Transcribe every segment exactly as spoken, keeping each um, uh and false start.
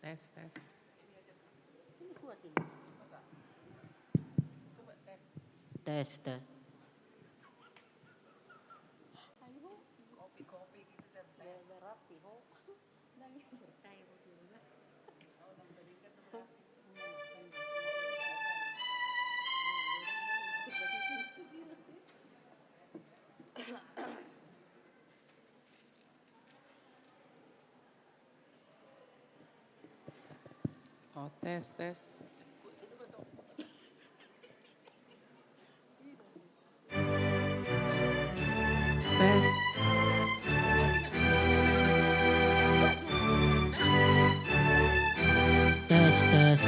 Tes, tes. Tes, tes. Oh, tes, tes. Tes. Tes, tes.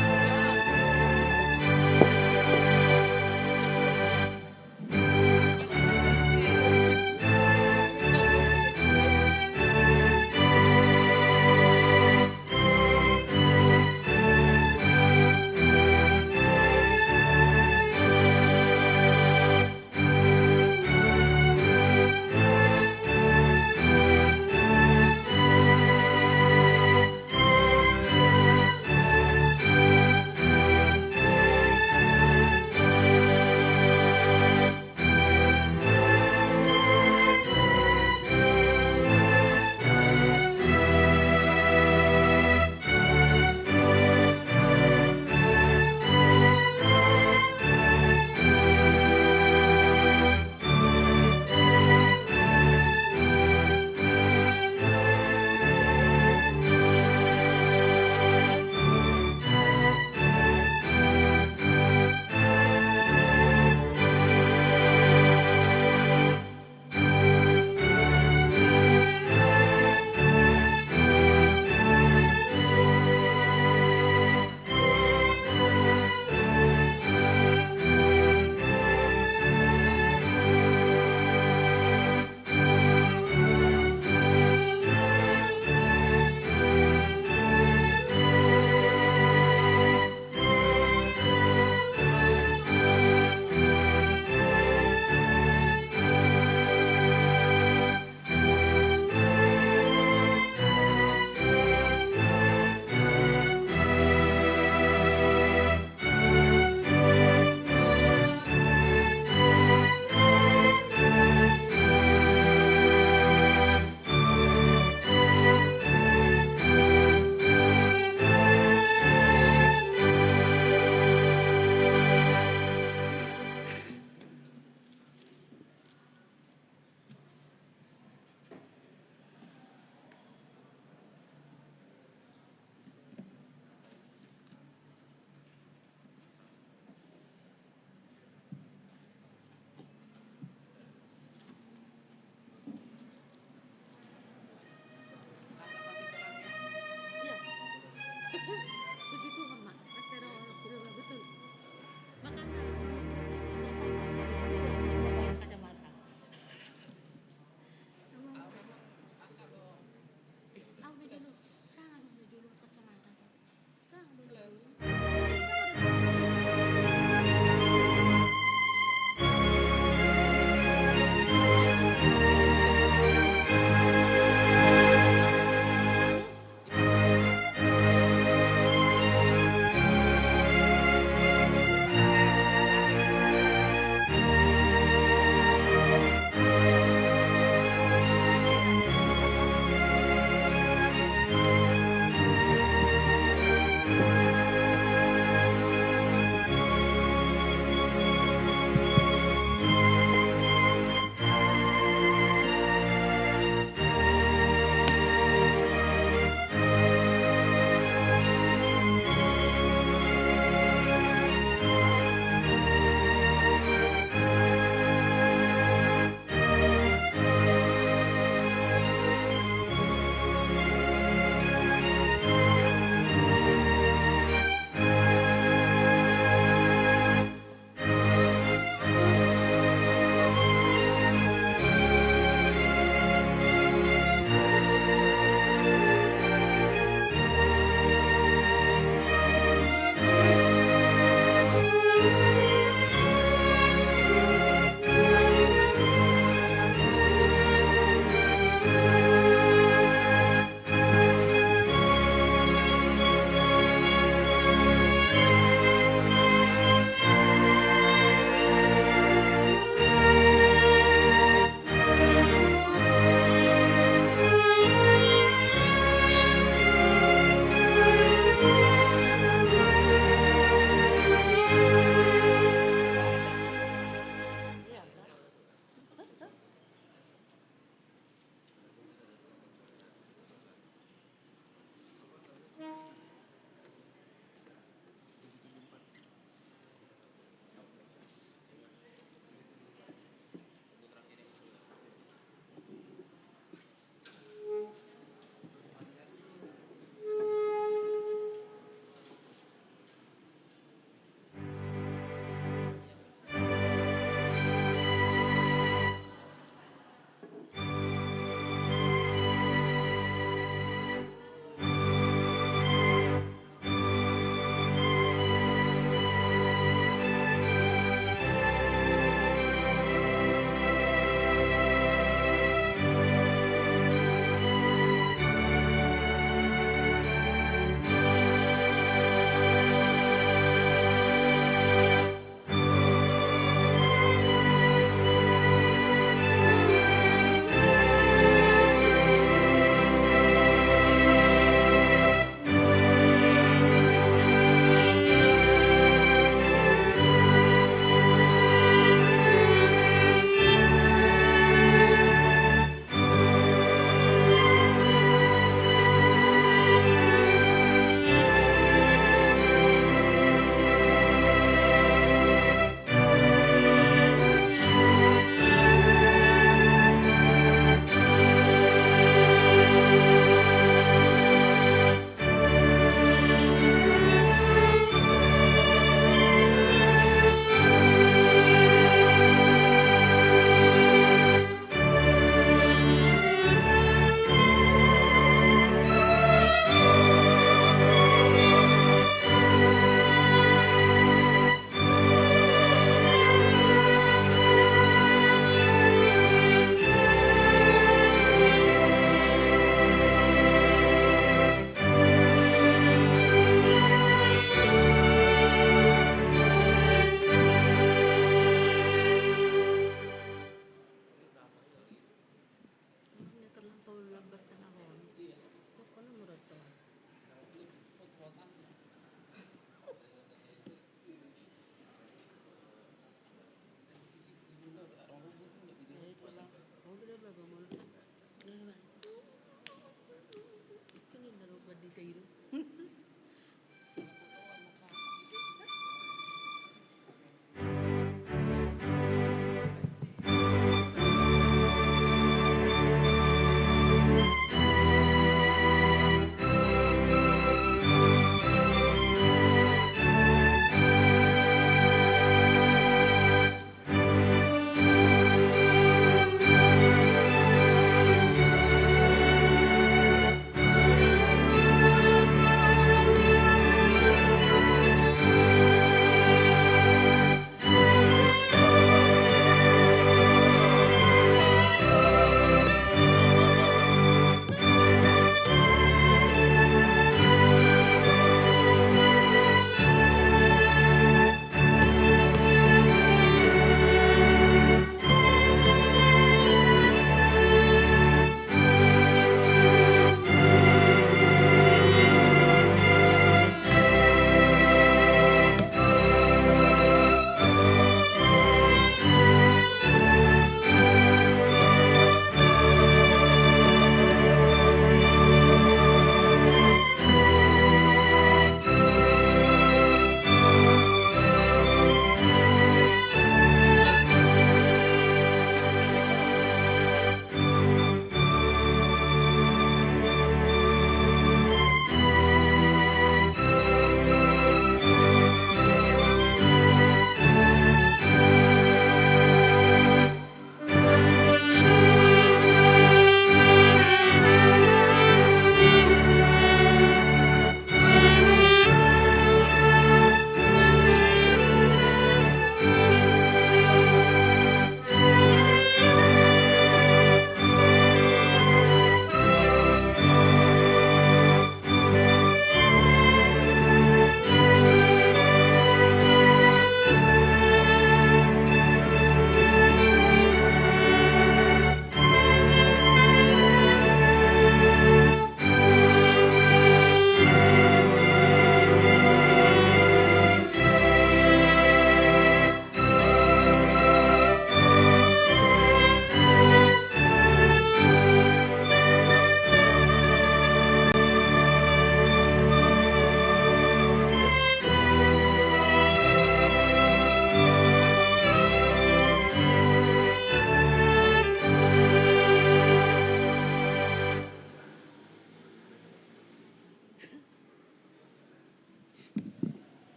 Kail.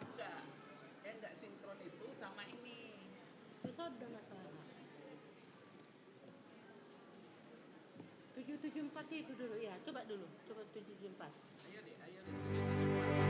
Enggak, enggak sinkron itu sama ini. Terus ada masalah. Tujuh tujuh empat itu dulu, ya. Coba dulu, coba tujuh tujuh empat. Ayo, Dek, ayo, Dek, tujuh tujuh empat.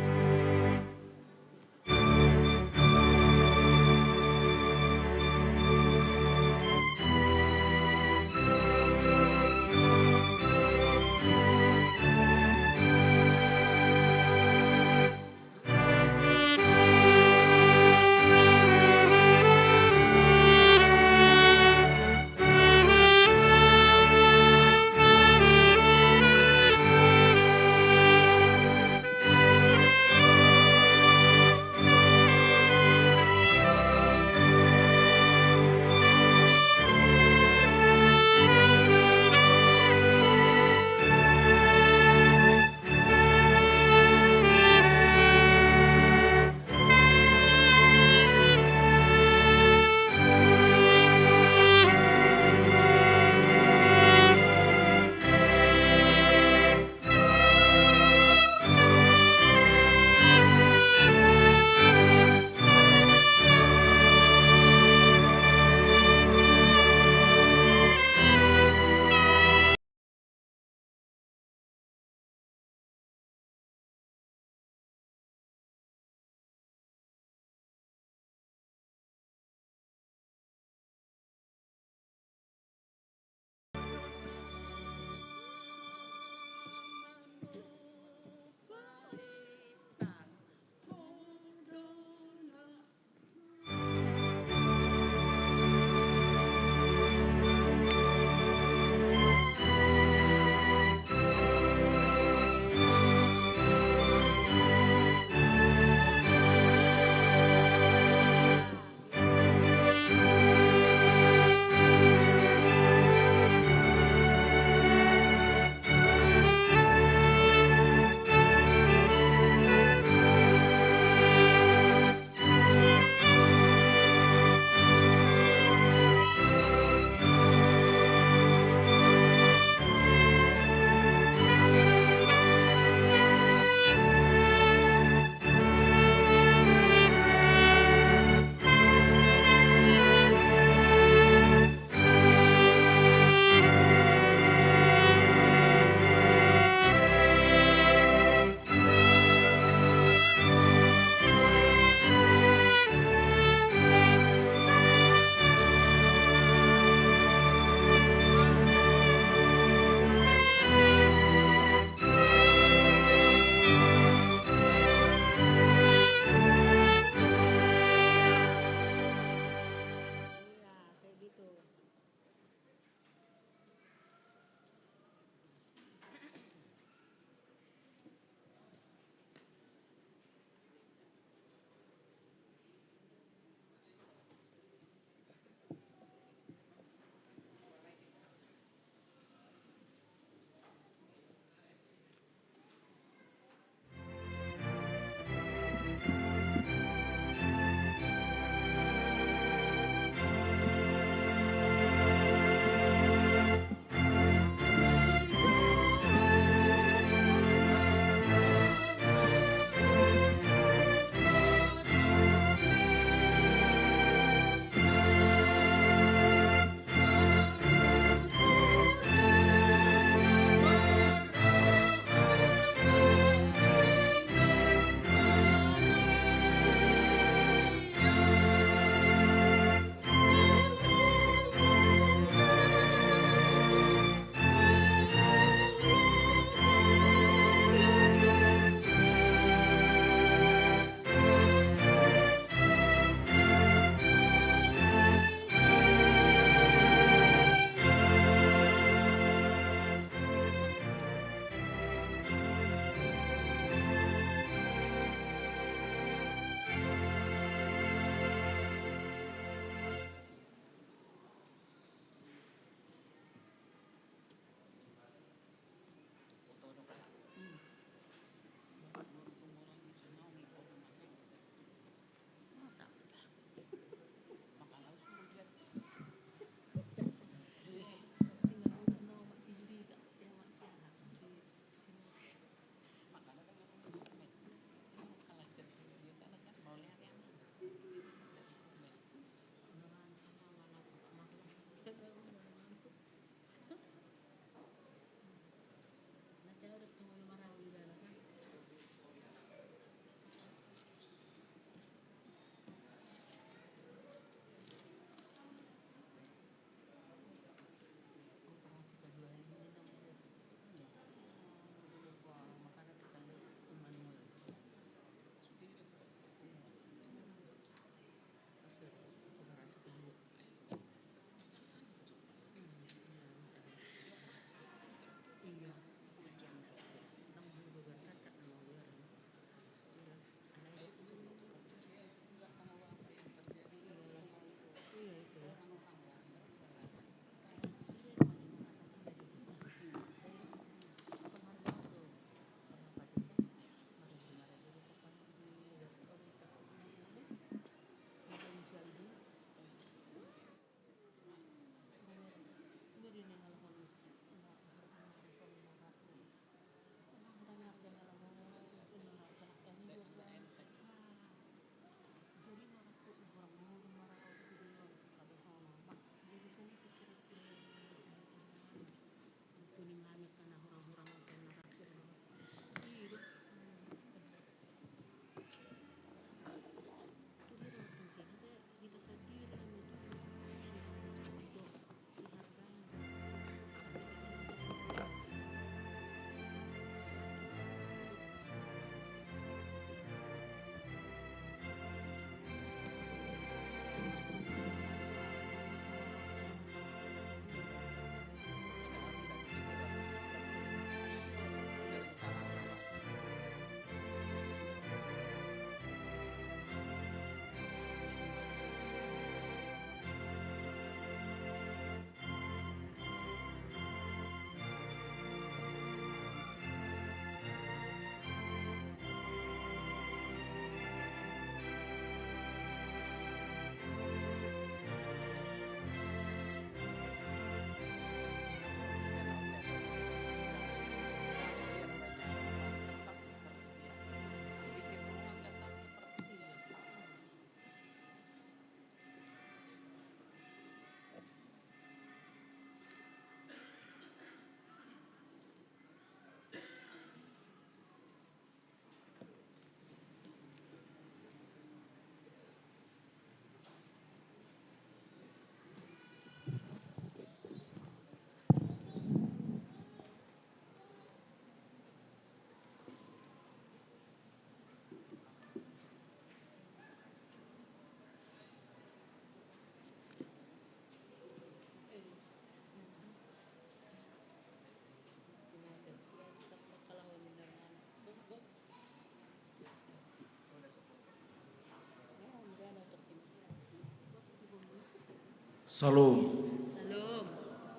Salom. Salom.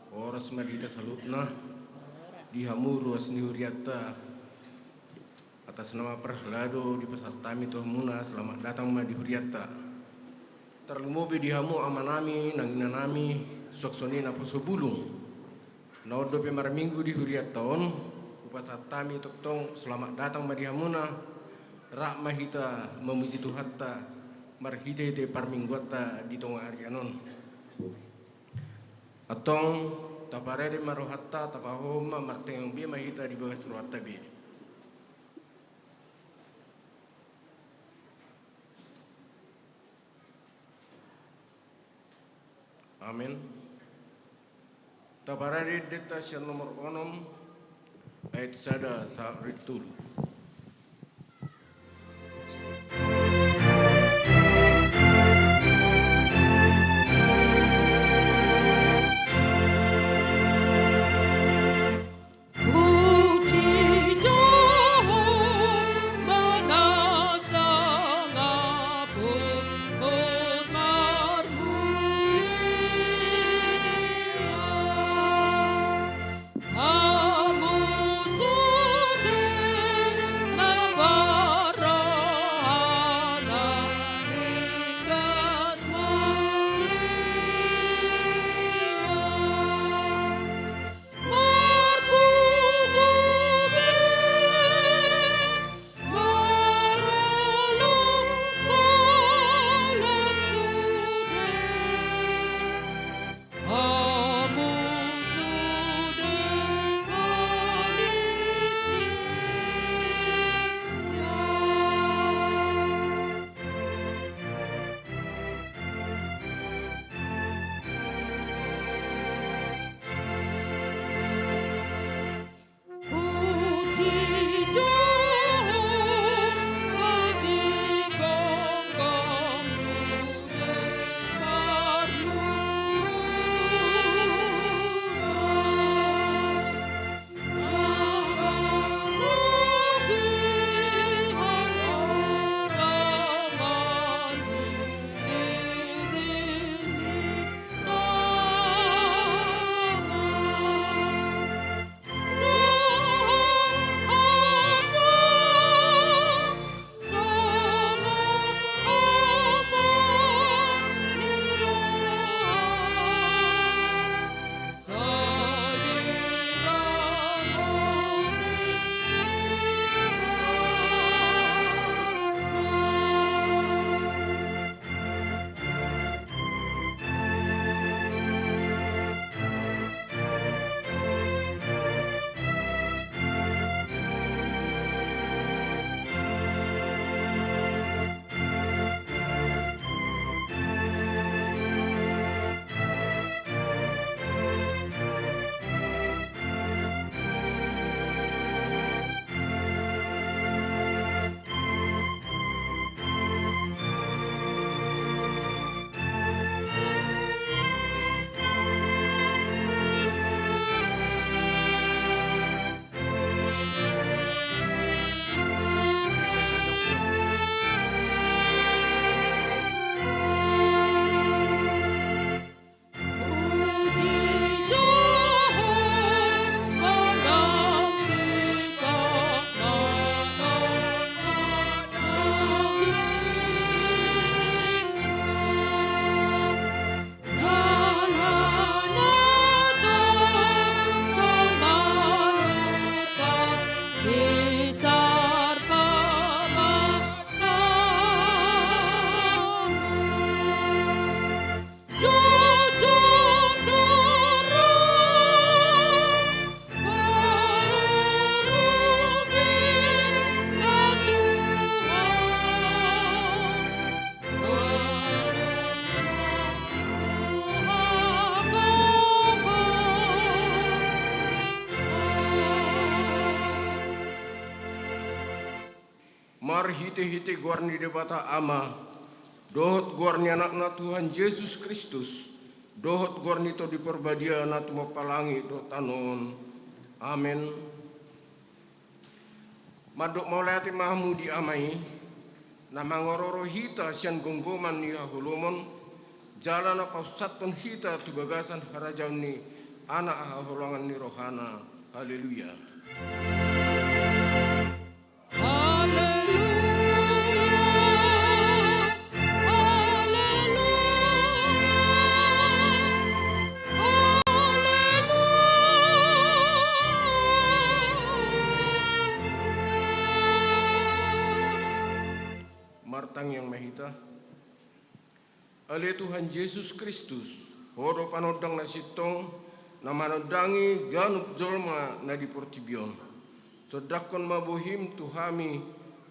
Horas ma di hita saluhutna. Di hamu ruas ni hurianta, atas nama parhalado dipasahat hami tu hamuna, selamat datang ma di hurianta. Tarlumobi di hamu amanami nang inanami, suang songon i naposo bulung, na on dope marminggu di hurianta on. Hupasahat hami tongtong selamat datang ma di hamuna. Rap ma hita mamuji Tuhanta marhitehite parmingguanta di tonga arian on. Antong, taparade ma rohanta, tapahohom ma, martangiang be ma hita di bagas rohanta be. Amen. Taparade endenta sian nomor onom, ayat sada sahat ri tolu. Marhitehite goar ni Debata Ama, dohot goar ni Anakna Tuhan Jesus Kristus, dohot goar ni Tondi Parbadia na tumompa langit dohot tano on. Amen. Mandok mauliate ma hamu di Ama i, na mangororo hita sian gomgoman ni haholomon, jala na paussathon hita tu bagasan harajaon ni Anak haholongan ni rohana. Haleluya. Haleluya. Haleluya. Haleluya. Martangiang ma hita. Ale Tuhan Jesus Kristus, Ho do panondang na sintong, na manondangi ganup jolma na di portibi on. Sondanghon ma bohim tu hami,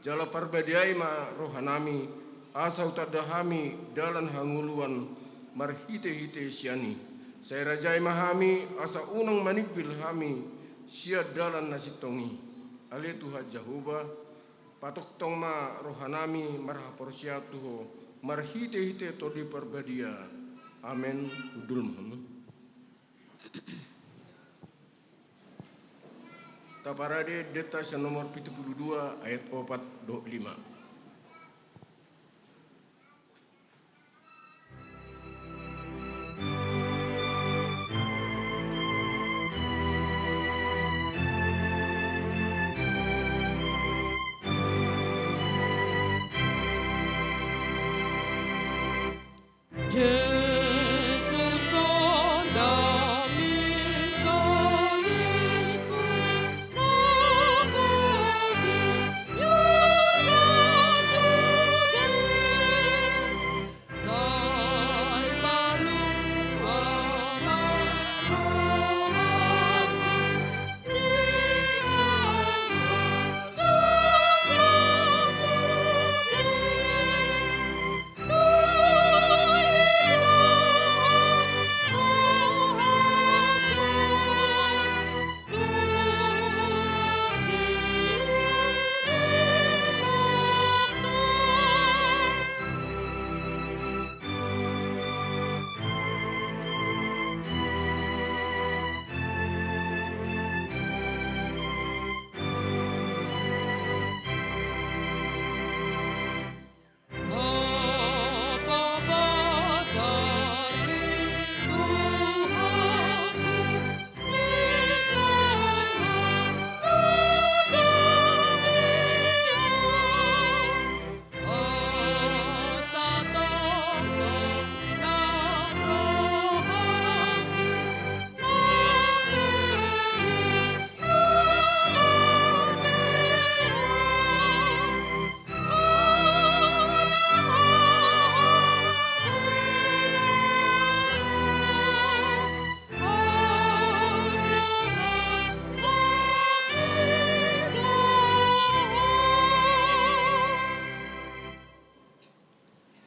jala parbadiai ma rohanami, asa hutanda hami dalan hangoluan marhitehite sian i. Sai rajai ma hami, asa unang manimbil hami sian dalan na sintong i. Ale Tuhan Jahowa, patongtong ma rohanami marhaporseaon tu Ho, marhitehite Tondi Parbadia. Amen. Hundul ma hamu. Taparade endenta sian nomor pitu pulu dua ayat opat dohot lima.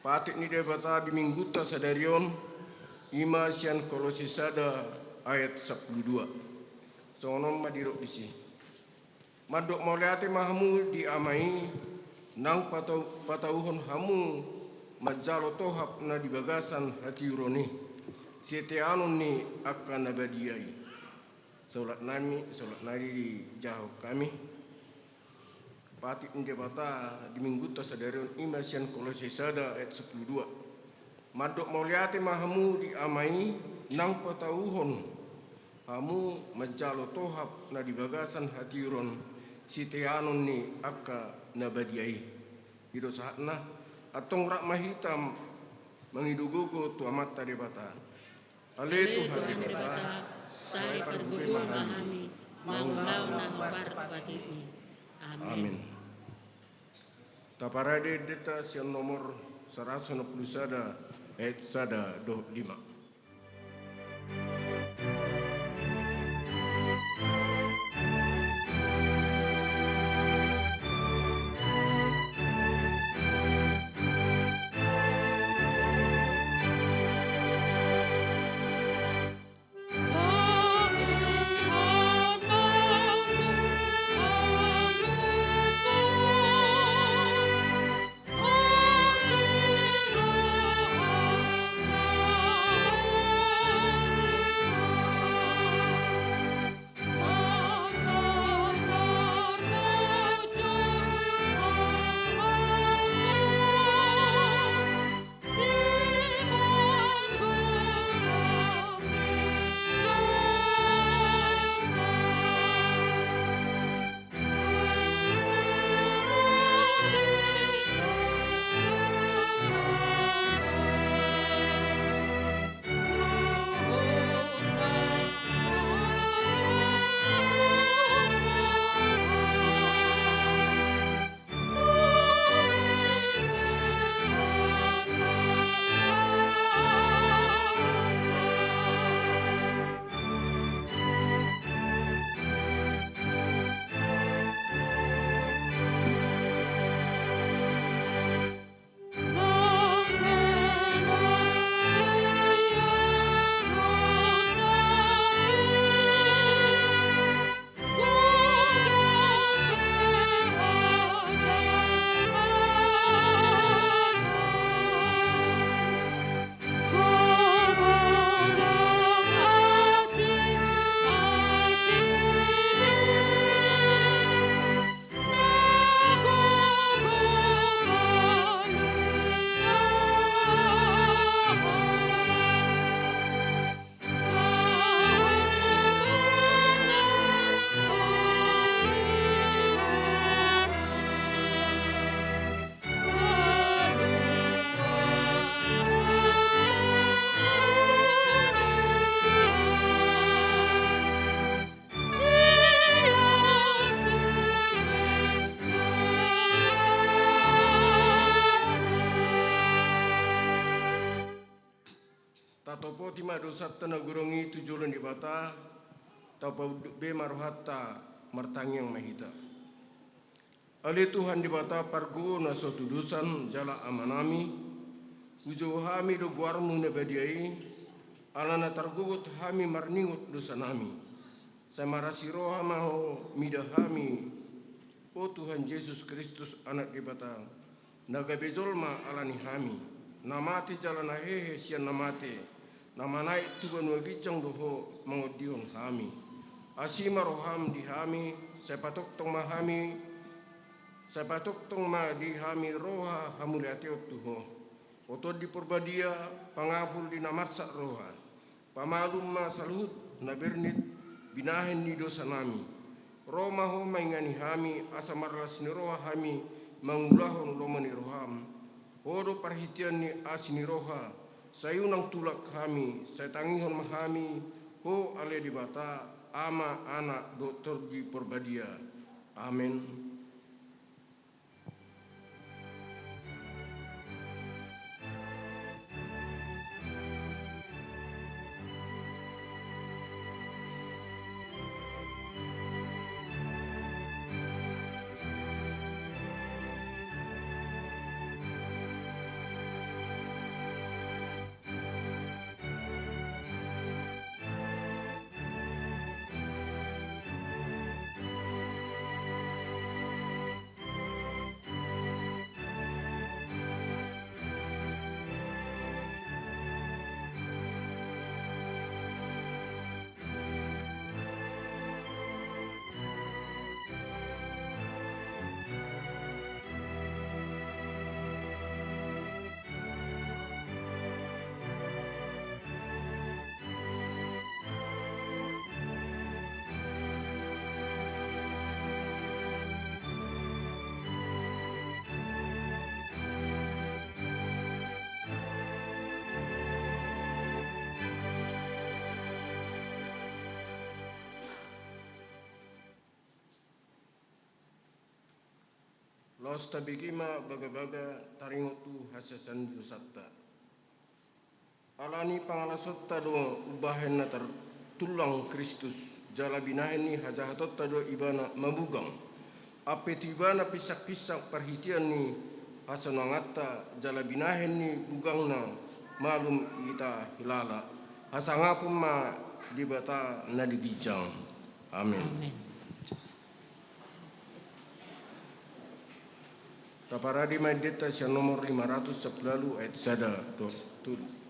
Patik ni Debata di Minggunta sadari on, i ma sian Kolose sada ayat sampulu dua. Songon on ma didok disi. Mandok mauliate ma hamu di Ama i, nang patau-, patauhon hamu manjalo tohap na di bagasan hatiuron i, siteanon ni angka na badia i. Saulat nami, saulat nari dijahahon hami. Patik ni Debata di Minggunta sadari on i ma sian Kolose sada ayat sampulu dua. Mandok mauliate ma hamu di Ama i, nang patauhon hamu manjalo tohap na di bagasan hatiuron, siteanon ni angka na badia i. I do sahatna. Antong rap ma hita mangido-gogo tu Amanta Debata. Ale Tuhan Debata, sai pargogoi ma hami mangulahon na hombar tu patikMi. Amen. Taparade endenta sian nomor saratus onom pulu sada ayat sada dohot lima. Tatopoti ma dosanta na godang i tu jolo ni Debata, tapaunduk be ma rohanta, martangiang ma hita. Ale Tuhan Debata pargogou na so tudosan jala Amanami, hujou hami do goarMu na badia i, ala na targogot hami marningot dosanami. Sai marasi roha ma Ho mida hami, o Tuhan Jesus Kristus, Anak Debata, na gabe jolma ala ni hami, na mate jala na hehe sian na mate, na manaek tu banua ginjang do Ho mangondihon hami. Asi ma rohaM di hami, sai patongtong ma hami, sai patongtong ma di hami roha hamauliateon tu Ho. O Tondi Porbadia, pangapul di na marsak roha, pamalum ma saluhut na bernit binahen ni dosanami. Ro ma Ho maingani hami, asa marlas ni roha hami mangulahon lomo ni rohaM. Ho do parhitean ni asi ni roha, sai unang tulak hami, sai tangihon ma hami Ho ale Debata, Ama, Anak dohot Tondi Porbadia. Amen. Laos tabege ma bagabaga taringot tu hasesaan ni dosanta. Ala ni pangalasonta do umbahen na tartullang Kristus, jala binahen ni hajahatonta do Ibana mamugang. Ampe tu Ibana pinsangpinsang parhitean ni hasonanganta, jala binahen ni mugangna malum hita hilala. Hasangapon ma Debata na di ginjang. Amen. Amen. Taparade ma endenta sian nomor lima ratus sampulu ualu ayat sada dohot tolu.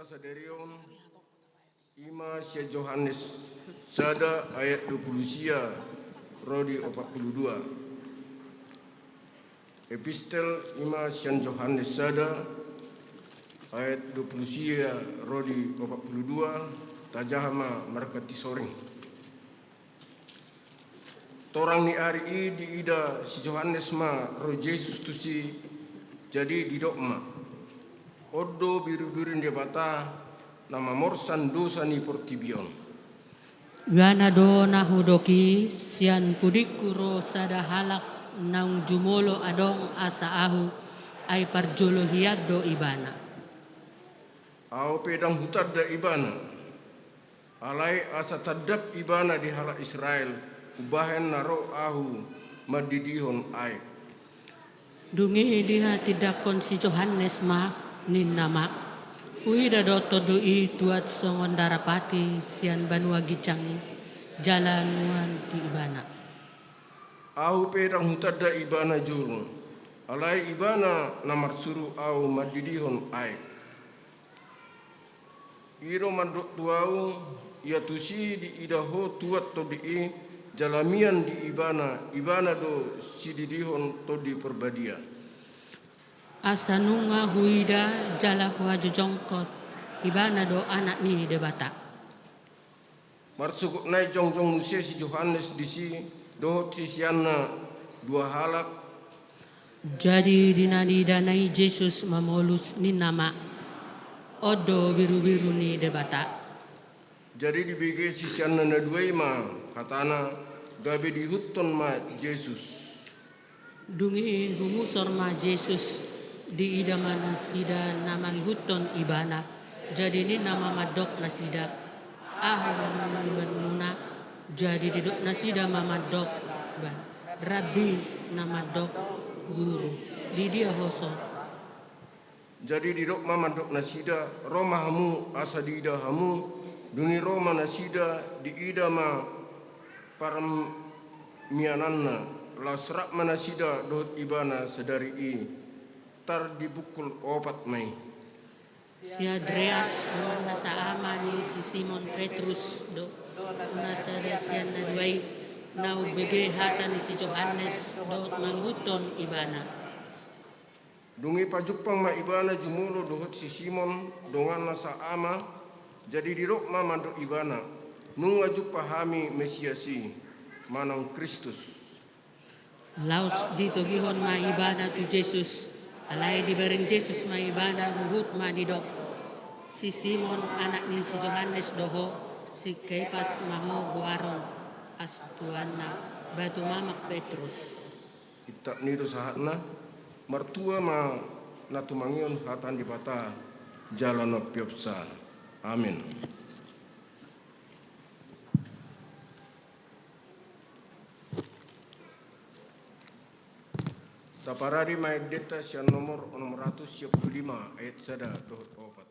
Sadari on, i ma sian Johannes sada ayat dua pulu sia ro di opat pulu dua. Epistel i ma sian Johannes sada ayat dua pulu sia ro di opat pulu dua, tajaha ma marga Tisoring. Torang ni ari i diida si Johannes ma ro Jesus tusi, jadi didok ma: On do birubiru ni Debata, na mamorsan dosa ni portibi on. Ibana do na hudok i: Sian pudingku ro sada halak naung jumolo adong asa ahu, ai parjolo hian do ibana. Ahu pe ndang hutanda ibana, alai asa tandap ibana di halak Israel, umbahen na ro ahu mandidihon aek. Dung i dihatindangkon si Johannes ma, ninna ma: Huida do Tondu i tuat songon darapati sian banua ginjang i, jala nuan tu ibana. Ahu pe ndang hutanda ibana jolo, alai ibana na marsuru ahu mandidihon aek. I do mandok tu ahu: Ia tusi diida ho tuat Tonduy i, jala mian di ibana, ibana do sididihon Tondi Parbadia. Asa nunga huida jala huhajojongkon, ibana do Anak ni Debata. Marsogot nai jongjong muse si Johannes disi dohot siseanna dua halak. Jadi di na niidana i Jesus mamolus, ninna ma: On do birubiru ni Debata. Jadi dibege siseanna na dua i ma hatana, gabe diihuthon ma Jesus. Dung i humusor ma Jesus, diida ma nasida na mangihuthon ibana, jadi ninna ma mandok nasida: Aha ma na nibanmuna? Jadi didok nasida ma mandok ibana: Rabbi, na mandok guru, di dia ho so? Jadi didok ma mandok nasida: Ro ma hamu asa diida hamu. Dung i ro ma nasida, diida ma parmiananna, laos rap ma nasida dohot ibana sadari i. Tar di pukul opat ma i. Si Andreas, dongan na saama ni si Simon Petrus, do na sada sian na dua i, na umbege hata ni si Johannes dohot mangihuthon ibana. Dung i pajumpang ma ibana jumolo dohot si Simon, donganna saama, jadi didok ma mandok ibana: Nunga jumpa hami Mesias i, manang Kristus. Laos ditogihon ma ibana tu Jesus, alai dibereng Jesus ma ibana huhut ma didok: Si Simon, anak ni si Johannes do ho? Si Kepas ma ho goaron, as tuanna, batu mamak Petrus. Itap ni do sahatna. Martua ma na tumangihon hata ni Debata jala na umpeopsa. Amen. Taparade ma endenta sian nomor onom ratus sia pulu lima ayat sada dohot opat.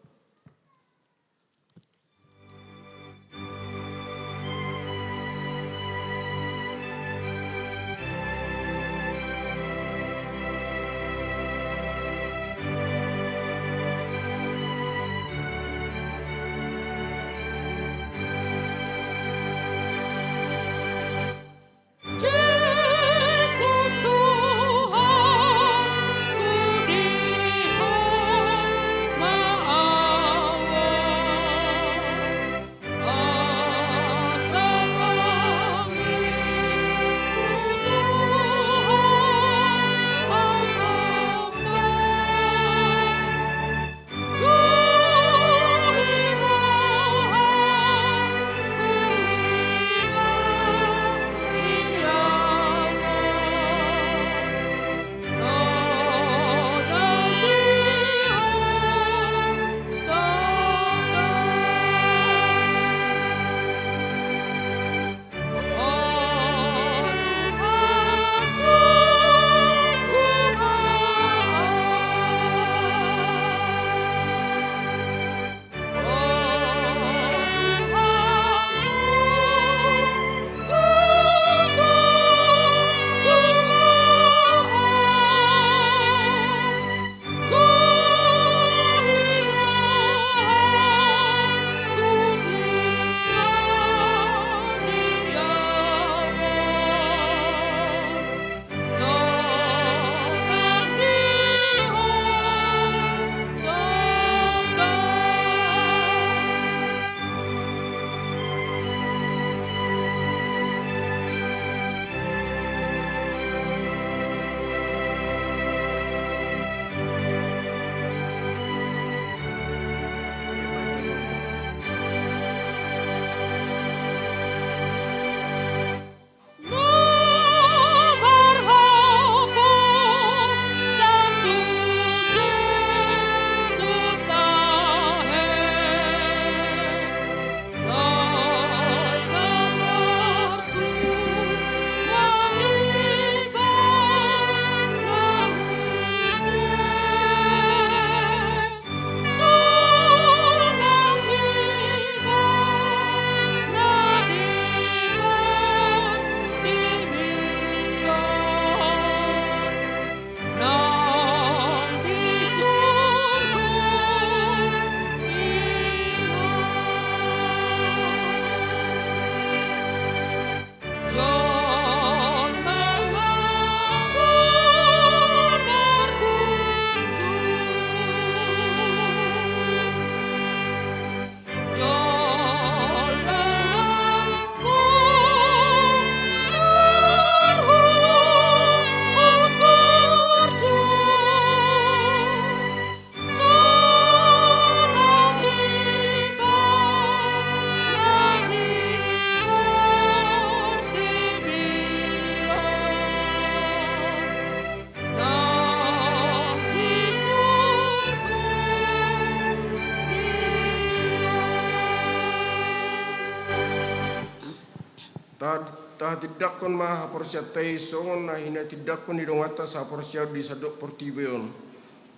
Taha-, tahatindangkon ma haporseaonta i songon na hinatindangkon ni donganta sahaporseaon di sandok portibi on.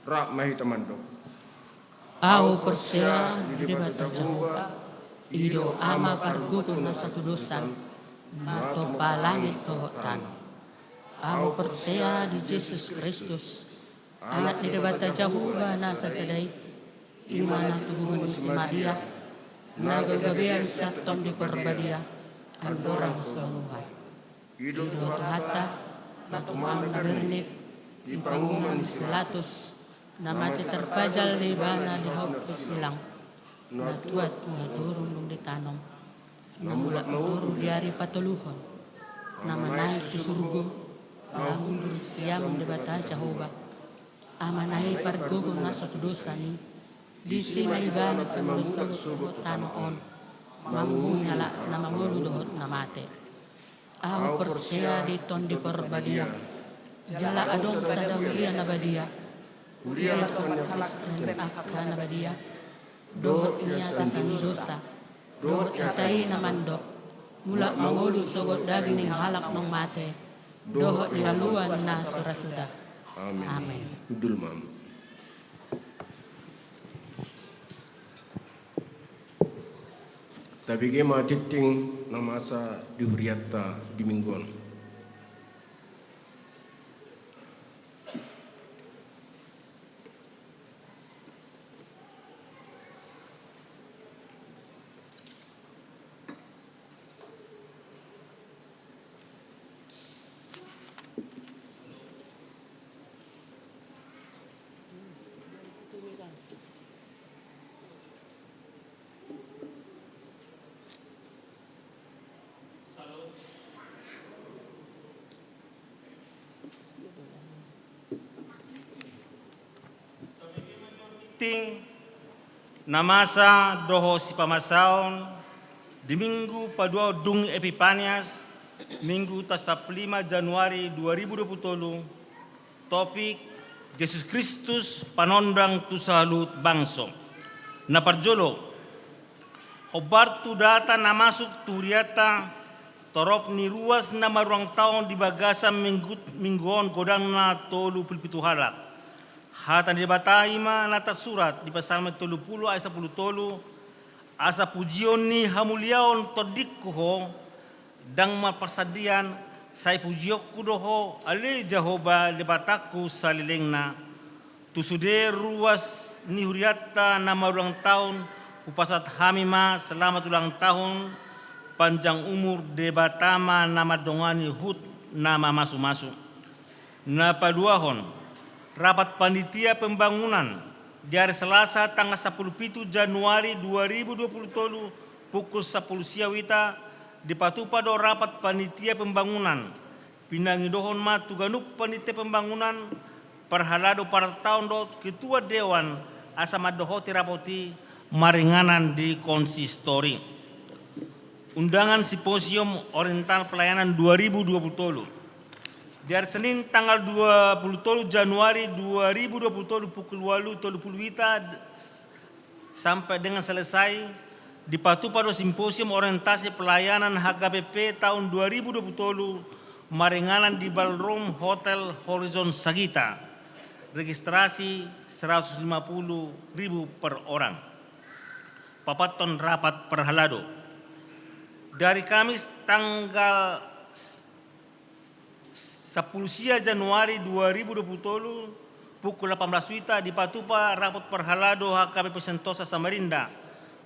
Rap ma hita mandok. Ahu porsea di Debata Jahowa, i do Ama pargogo na satudosan, na mantompa langit dohot tano. Ahu porsea di Jesus Kristus, Anak ni Debata Jahowa na sasada i, i ma na tubuhon ni si Maria, na gagabean sian Tondi Porbadia, andorang so nuaeng. I do Tuhanta, na tumampak na bernit, di panguhuman ni si Pilatus, na mate tarpajal ibana di hau silang, na tuat, na toru dung ditanom, na mulak mangolu di ari patoluhon, na manaek tu surgo, na hundul sian Debata Jahowa, Amana i pargogo na satudosan i, disi ma ibana pe mamulak sogot tano on, manguhumi halak na mangolu dohot na mate. Ahu porsea di Tondi Porbadia, jala adong sada huria na badia, huria tu ompunta halak Kristen angka na badia, dohot di hata sian dosa, dohot di hata i na mandok, mulak mangolu sogot daging ni halak naung mate, dohot di haluaon na so ra suda. Amen. Amen. Hundul ma. Tabege ma tingting na masa di hurianta di Minggu on. Tingting na masa dohot sipamasaon di Minggu paduahon dung Epipanias, Minggu tarsapulu lima Januari dua ribu dua puluh tolu, topik: Jesus Kristus panondang tu saluhut bangso. Na parjolo, hombar tu data na masuk tu hurianta, torop ni ruas na marulang taon di bagasan minggu, minggu on godangna tolu pulu pitu halak. Hata ni Debata i ma na tarsurat di Psalmen tolu pulu ayat sampulu tolu: Asa pujion ni hamuliaon tondingku Ho, ndang marparsandian, sai pujionku do Ho, ale Jahowa Debatangku salelengna. Tu sude ruas ni hurianta na marulang taon, hupasahat hami ma selamat ulang tahun, panjang umur, Debata ma na mandongani huhut na mamasumasu. Na paduahon, rapat panitia pembangunan di ari Selasa tanggal sampulu pitu Januari dua ribu dua puluh tolu, pukul sampulu sia wita, dipatupa do rapat panitia pembangunan. Pinangidohon ma tu ganup panitia pembangunan, parhalado partaon dohot ketua dewan, asa mandohoti rapat i maringanan di konsistori. Undangan Simposium Oriental Pelayanan dua ribu dua puluh tolu. Di ari Senin tanggal dua puluh tolu Januari dua ribu dua puluh tolu pukul ualu tolu pulu wita sampai dengan selesai, dipatupa do Simposium Orientasi Pelayanan H K B P tahun dua ribu dua puluh tolu maringanan di Ballroom Hotel Horizon Sagita. Registrasi seratus lima puluh ribu per orang. Papathon rapat parhalado. Dari Kamis tanggal sampulu sia Januari dua ribu dua puluh tolu, pukul delapan belas wita, dipatupa rapat parhalado H K B P Sentosa Samarinda,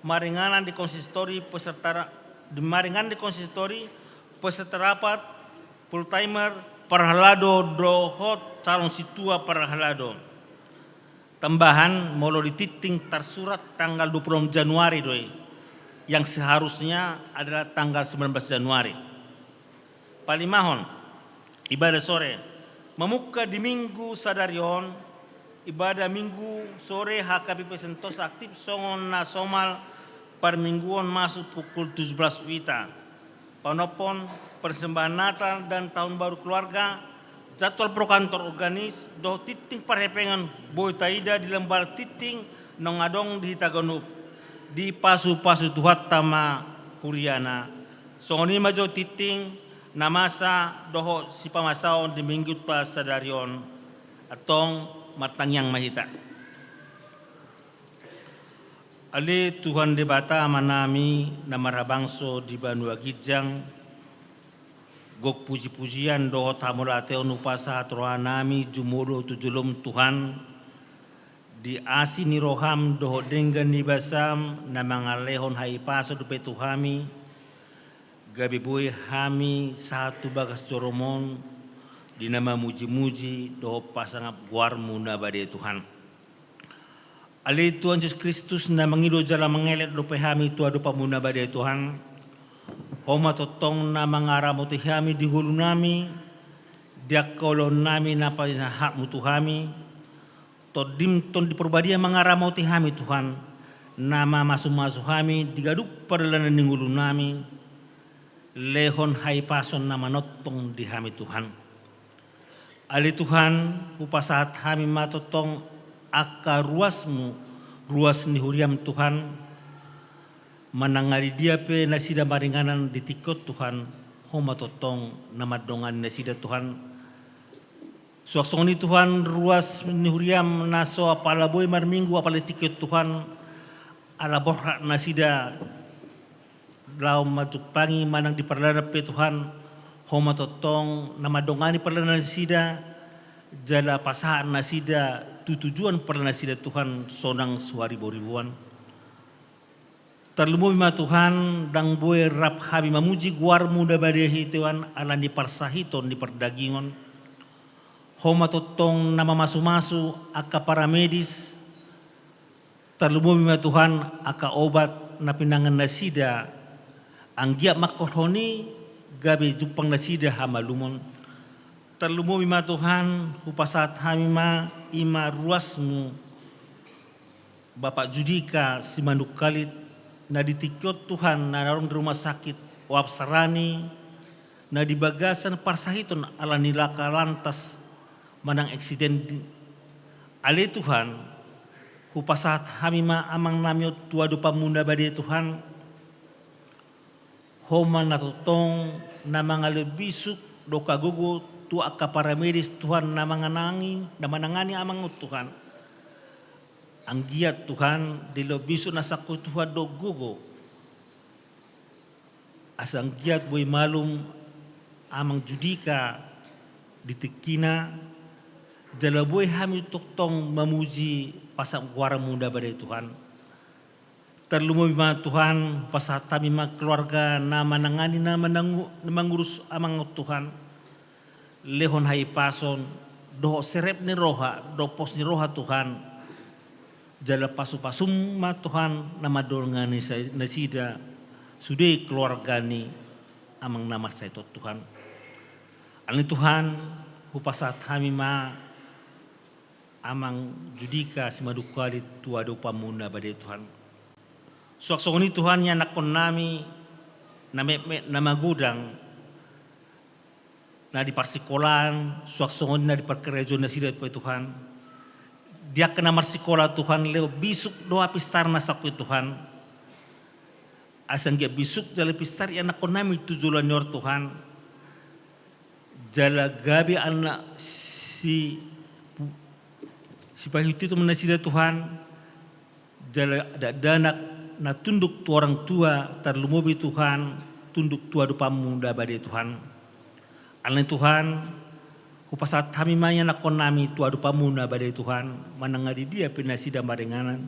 maringanan di konsistori peserta ra-, di maringanan di konsistori, peserta rapat, full timer, parhalado dohot calon sintua parhalado. Tambahan, molo di tingting tarsurat tanggal dua puluh enam Januari do i, yang seharusnya adalah tanggal sembilan belas Januari. Palimahon, ibadah sore. Mamungka di Minggu sadari on, ibadah Minggu sore H K B P Sentosa aktif songon na somal parmingguon masuk pukul tujuh belas wita. Panompon, persembahan Natal dan Tahun Baru keluarga, jadwal pro kantor organis, dohot tingting parhepengan boi taida di lembar tingting naung adong di hita ganup. Dipasupasu Tuhanta ma huriana. Songon i ma jo tingting na masa dohot sipamasaon di Minggunta sadari on. Antong martangiang ma hita. Ale Tuhan Debata Amanami na marhabangso di banua ginjang, gok pujipujian dohot hamauliateon hupasahat rohanami jumolo tu jolom Tuhan, di asi ni roham dohot denggan ni basam na mangalehon hahipason dope tu hami, gabe boi hami sahat tu bagas joroMon di na mamujimuji dohot pasangap goarMu na badia Tuhan. Ale Tuhan Jesus Kristus na mangido jala mangelek dope hami tu adopanMu na badia Tuhan, Ho ma tongtong na mangaramoti hami di ngolunami, di angka ulaonnami na pinasahatMu tu hami. TondiM Tondi Parbadia mangaramoti hami Tuhan, na mamasumasu hami di ganup pardalanan ni ngolunami. Lehon hahipason na manongtong di hami Tuhan. Ale Tuhan, hupasahat hami ma tongtong angka ruasMu, ruas ni huriaM Tuhan, manang di dia pe nasida maringanan di tingki on Tuhan, Ho ma tongtong na mandongani nasida Tuhan. Suang songon i Tuhan, ruas ni huriaM na so apala boi marminggu apala di tingki on Tuhan, ala borhat nasida laho manjumpangi manang di pardalanan pe Tuhan, Ho ma tongtong na mandongani pardalanan nasida, jala pasahat nasida tu tujuan pardalanan nasida Tuhan sonang suharibu-ribuan. Tarlumobi ma Tuhan, ndang boi rap hami mamuji goarMu na badia i Tuhan ala ni parsahiton ni pardagingon. Ho ma tongtong na mamasumasu angka paramedis. Tarlumobi ma Tuhan angka obat na pinangan nasida, anggiat mangkorhon i gabe jumpang nasida hamalumon. Tarlumobi ma Tuhan, hupasahat hami ma i ma ruasMu, Bapak Judika Simanungkalit, na di tingki on Tuhan na adong di rumah sakit, oap sarani, na di bagasan parsahiton ala ni laka lantas manang eksiden. Ale Tuhan, hupasahat hami ma amangnami on tu adopanMu na badia Tuhan. Ho ma na tongtong na mangalehon bisuk dohot hagogoon tu angka paramedis Tuhan na manangani, na manangani amang on Tuhan. Anggiat Tuhan dilehon bisuk na sangkut Tuhan dohot gogo, asa anggiat boi malum amang Judika di tingkina, jala boi hami tongtong mamuji pasangap goarMu na badia Tuhan. Tarlumobi ma Tuhan, pasahat hami ma keluarga na manangani, na manangu-, na mangurus amang on Tuhan. Lehon hahipason dohot serep ni roha dohot pos ni roha Tuhan. Jala pasupasum ma Tuhan na mandongani sa-, nasida sude keluarga ni amang na marsahit on Tuhan. Alani Tuhan, hupasahat hami ma amang Judika Simanungkalit tu adopanMu na badia Tuhan. Suang songon i Tuhan ianakkonnami na metmet na magodang, na di parsikolaan, suang songon i na di parkarejoan nasida pe Tuhan. Di angka na marsikola Tuhan, lehon bisuk dohot pistar na sangkut Tuhan. Asa anggiat bisuk jala pistar ianakkonnami tu joloan ni ari on Tuhan. Jala gabe anak si, sipaihutihut ma nasida Tuhan. Jala dakdanak na tunduk tu orang tua, tarlumobi Tuhan tunduk tu adopanMu na badia Tuhan. Alani Tuhan, hupasahat hami ma ianakkonnami tu adopanMu na badia Tuhan, manang di dia pe nasida maringanan.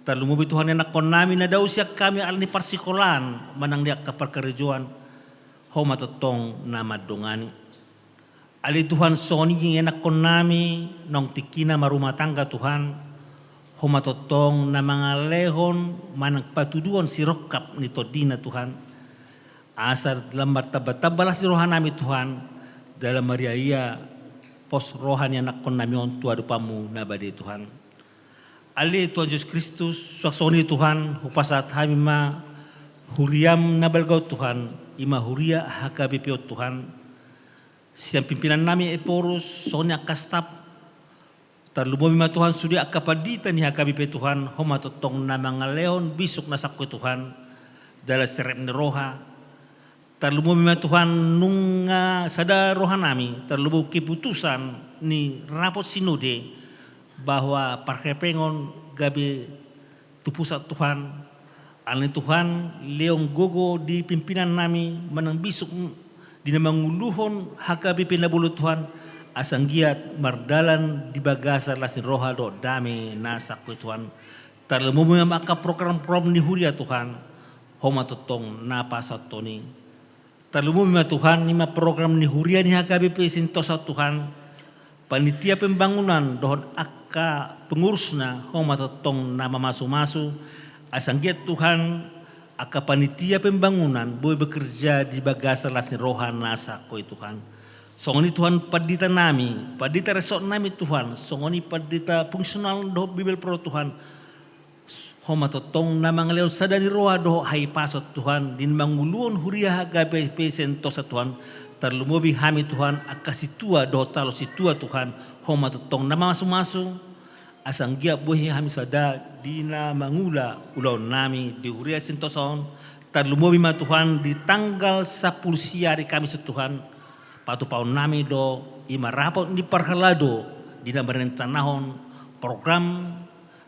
Tarlumobi Tuhan ianakkonnami na dao sian hami ala ni parsikolaan manang di angka parkarejoan, Ho ma tongtong na mandongani. Ale Tuhan, songon i ianakkonnami naung tingkina marumah tangga Tuhan, Ho ma tongtong na mangalehon manang patuduhon sirongkap ni tondina Tuhan. Asa lam martambatamba las ni rohanami Tuhan, jala mariaia pos roha ni ianakkonnami on tu adopanMu na badia Tuhan. Ale Tuhan Jesus Kristus, suang songon i Tuhan, hupasahat hami ma huriaM na balga on Tuhan, i ma huria H K B P on Tuhan. Sian pimpinannami Ephorus, songon i angka staf, tarlumobi ma Tuhan sude angka pandita ni H K B P Tuhan, Ho ma tongtong na mangalehon bisuk na sangkut Tuhan, jala serep ni roha, Tarlumobi ma Tuhan nunga sada rohanami, tarlumobi keputusan ni rapot sinode, bahwa parhepengon gabe tu pusat Tuhan. Alani Tuhan, lehon gogo di pimpinannami manang bisuk di na manguluhon H K B P na bolon Tuhan, asa anggiat mardalan di bagasan las ni roha dohot dame na sangkoi Tuhan. Tarlumobi ma angka program-program ni huria Tuhan, Ho ma tongtong na pasahathon i. Tarlumobi ma Tuhan, i ma program ni huria ni H K B P Sentosa Tuhan, panitia pembangunan dohot angka pengurusna, Ho ma tongtong na mamasumasu, asa anggiat Tuhan, angka panitia pembangunan boi bekerja di bagasan las ni roha na sangkoi Tuhan. Songon i Tuhan panditanami, pandita resortnami Tuhan, songon i pandita fungsional dohot Bibelvrouw Tuhan, Ho ma tongtong na mangalehon sada ni roha dohot hahipason Tuhan, di na manguluhon huria H K B P Sentosa Tuhan, tarlumobi hami Tuhan, angka sintua dohot calon sintua Tuhan, Ho ma tongtong na mamasumasu, asa anggiat boi hami sada di na mangula ulaonnami di huria Sentosa on, tarlumobi ma Tuhan di tanggal sampulu sia ari Kamis Tuhan, patupaonnami do i ma rapot ni parhalado di na marencanahon program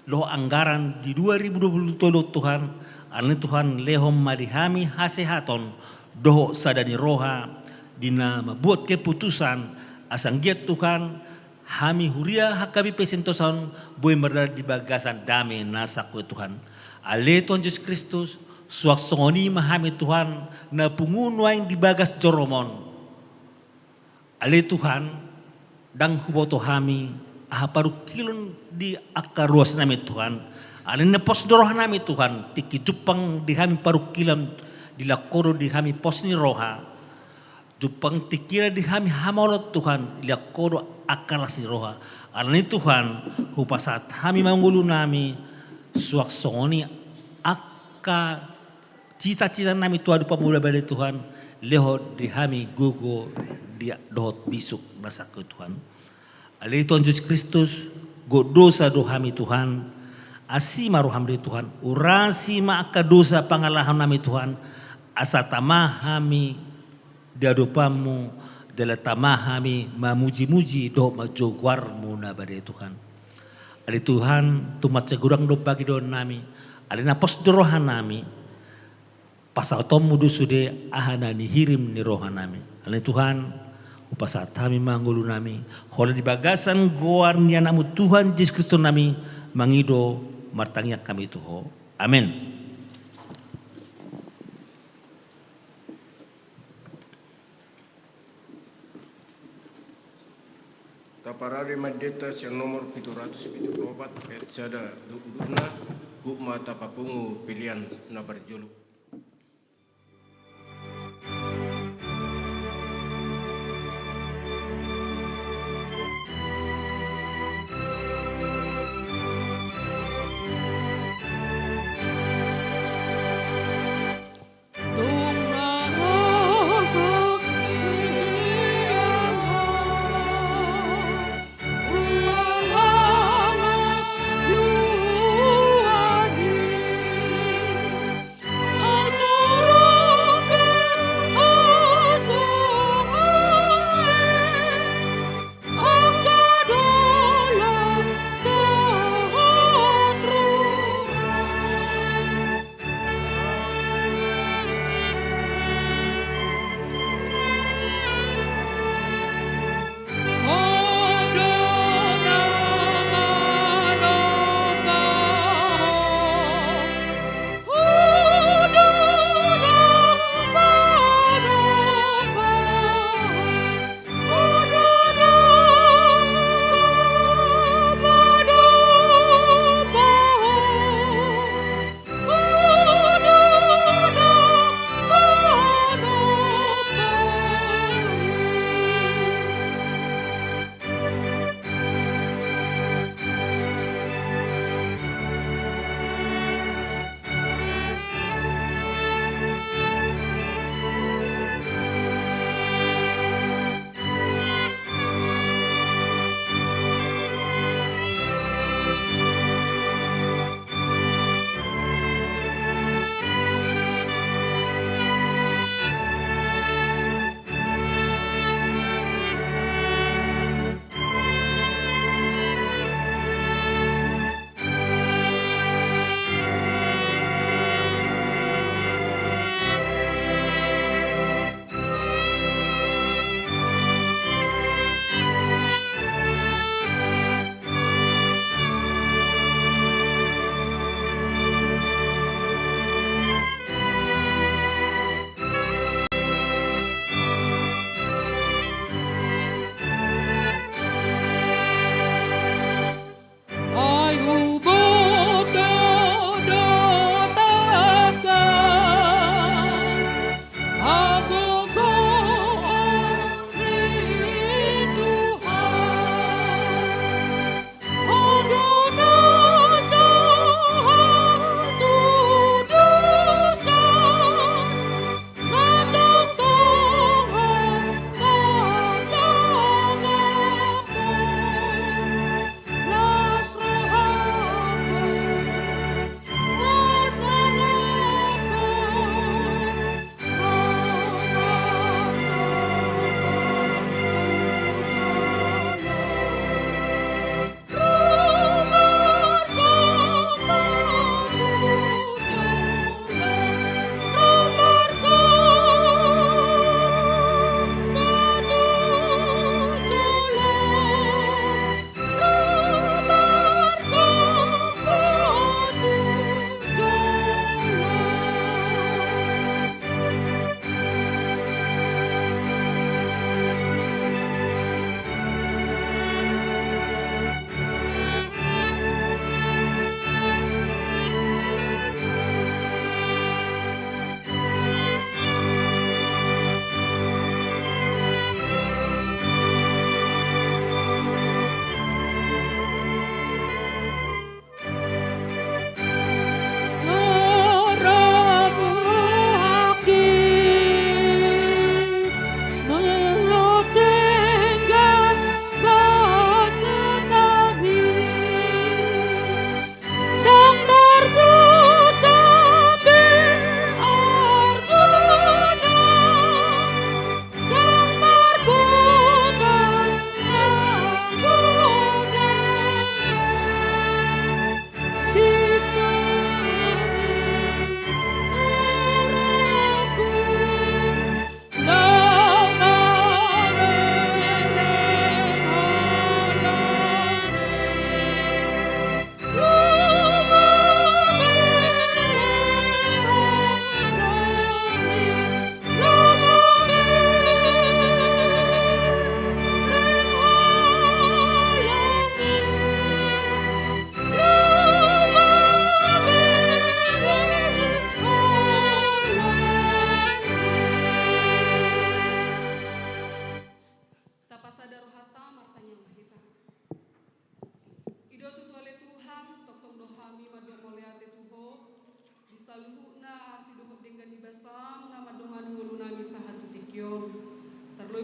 dohot anggaran di dua ribu dua puluh tolu Tuhan, alani Tuhan lehon ma di hami hasehaton dohot sada ni roha di na mambuat keputusan, asa anggiat Tuhan hami huria H K B P Sentosa on boi mardalan di bagasan dame na sangkoi Tuhan. Ale Tuhan Jesus Kristus, suang songon i ma hami Tuhan na pungu nuaeng di bagas joroMon. Ale Tuhan, ndang huboto hami aha parungkilon di angka ruasnami Tuhan. Alani na pos do rohanami Tuhan, tingki jumpang di hami parungkilon, dilehon Ho do di hami pos ni roha. Jumpang tingkina di hami hamaolon Tuhan, dilehon Ho do angka las ni roha. Alani Tuhan, hupasahat hami ma ngolunami, suang songon i angka cita-citanami tu adopanMu na badia Tuhan, lehon di hami gogo di dohot bisuk na sangkoi Tuhan. Ale Tuhan Jesus Kristus, gok dosa do hami Tuhan, asi ma rohaM di Tuhan, urasi ma angka dosa pangalahonami Tuhan, asa tama hami di adopanMu, jala tama hami mamuji-muji dohot manjou goarMu na badia Tuhan. Ale Tuhan, tung mansai godang do pangidoannami, alai na pos do rohanami, pasahatonMu do sude aha na nihirim ni rohanami. Ale Tuhan, hupasahat hami ma ngolunami, holan di bagasan goar ni AnakMu Tuhan Jesus Kristus nami, mangido martangiang hami tu Ho. Amen. Taparade ma deta sian nomor pitu ratus pitu pulu opat, ayat sada, dudukna, gok ma tapapungu pelean na parjolo.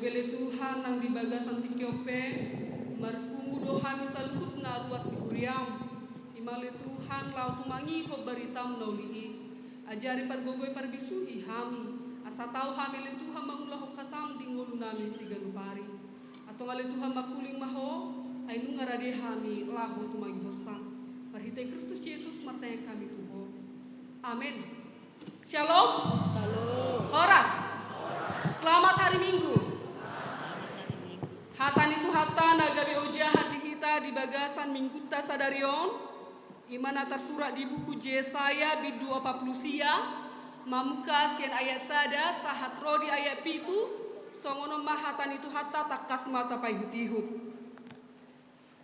Ale Tuhan, nang di bagasan tingki on pe marpungu do hami saluhutna ruas ni huriaM. Ima ale Tuhan, laho tumangihon baritaM na uli i. Ajari, pargogoi, parbisuhi hami, asa tau hami ale Tuhan mangulahon hataM di ngolunami siganup ari. Antong ale Tuhan, mangkuling ma Ho, ai nunga rade hami laho tumangihonsa. Marhite Kristus Jesus martangiang hami tu Ho. Amen. Shalom. Shalom. Horas. Selamat hari Minggu. Hata ni Tuhanta na gabe ojahan di hita di bagasan minggunta sadari on, ima na tarsurat di buku Jesaya bindu opat pulu sia, mamungka sian ayat sada sahat ro di ayat pitu. Songon on ma hata ni Tuhanta, tangkas ma tapaihut-ihut.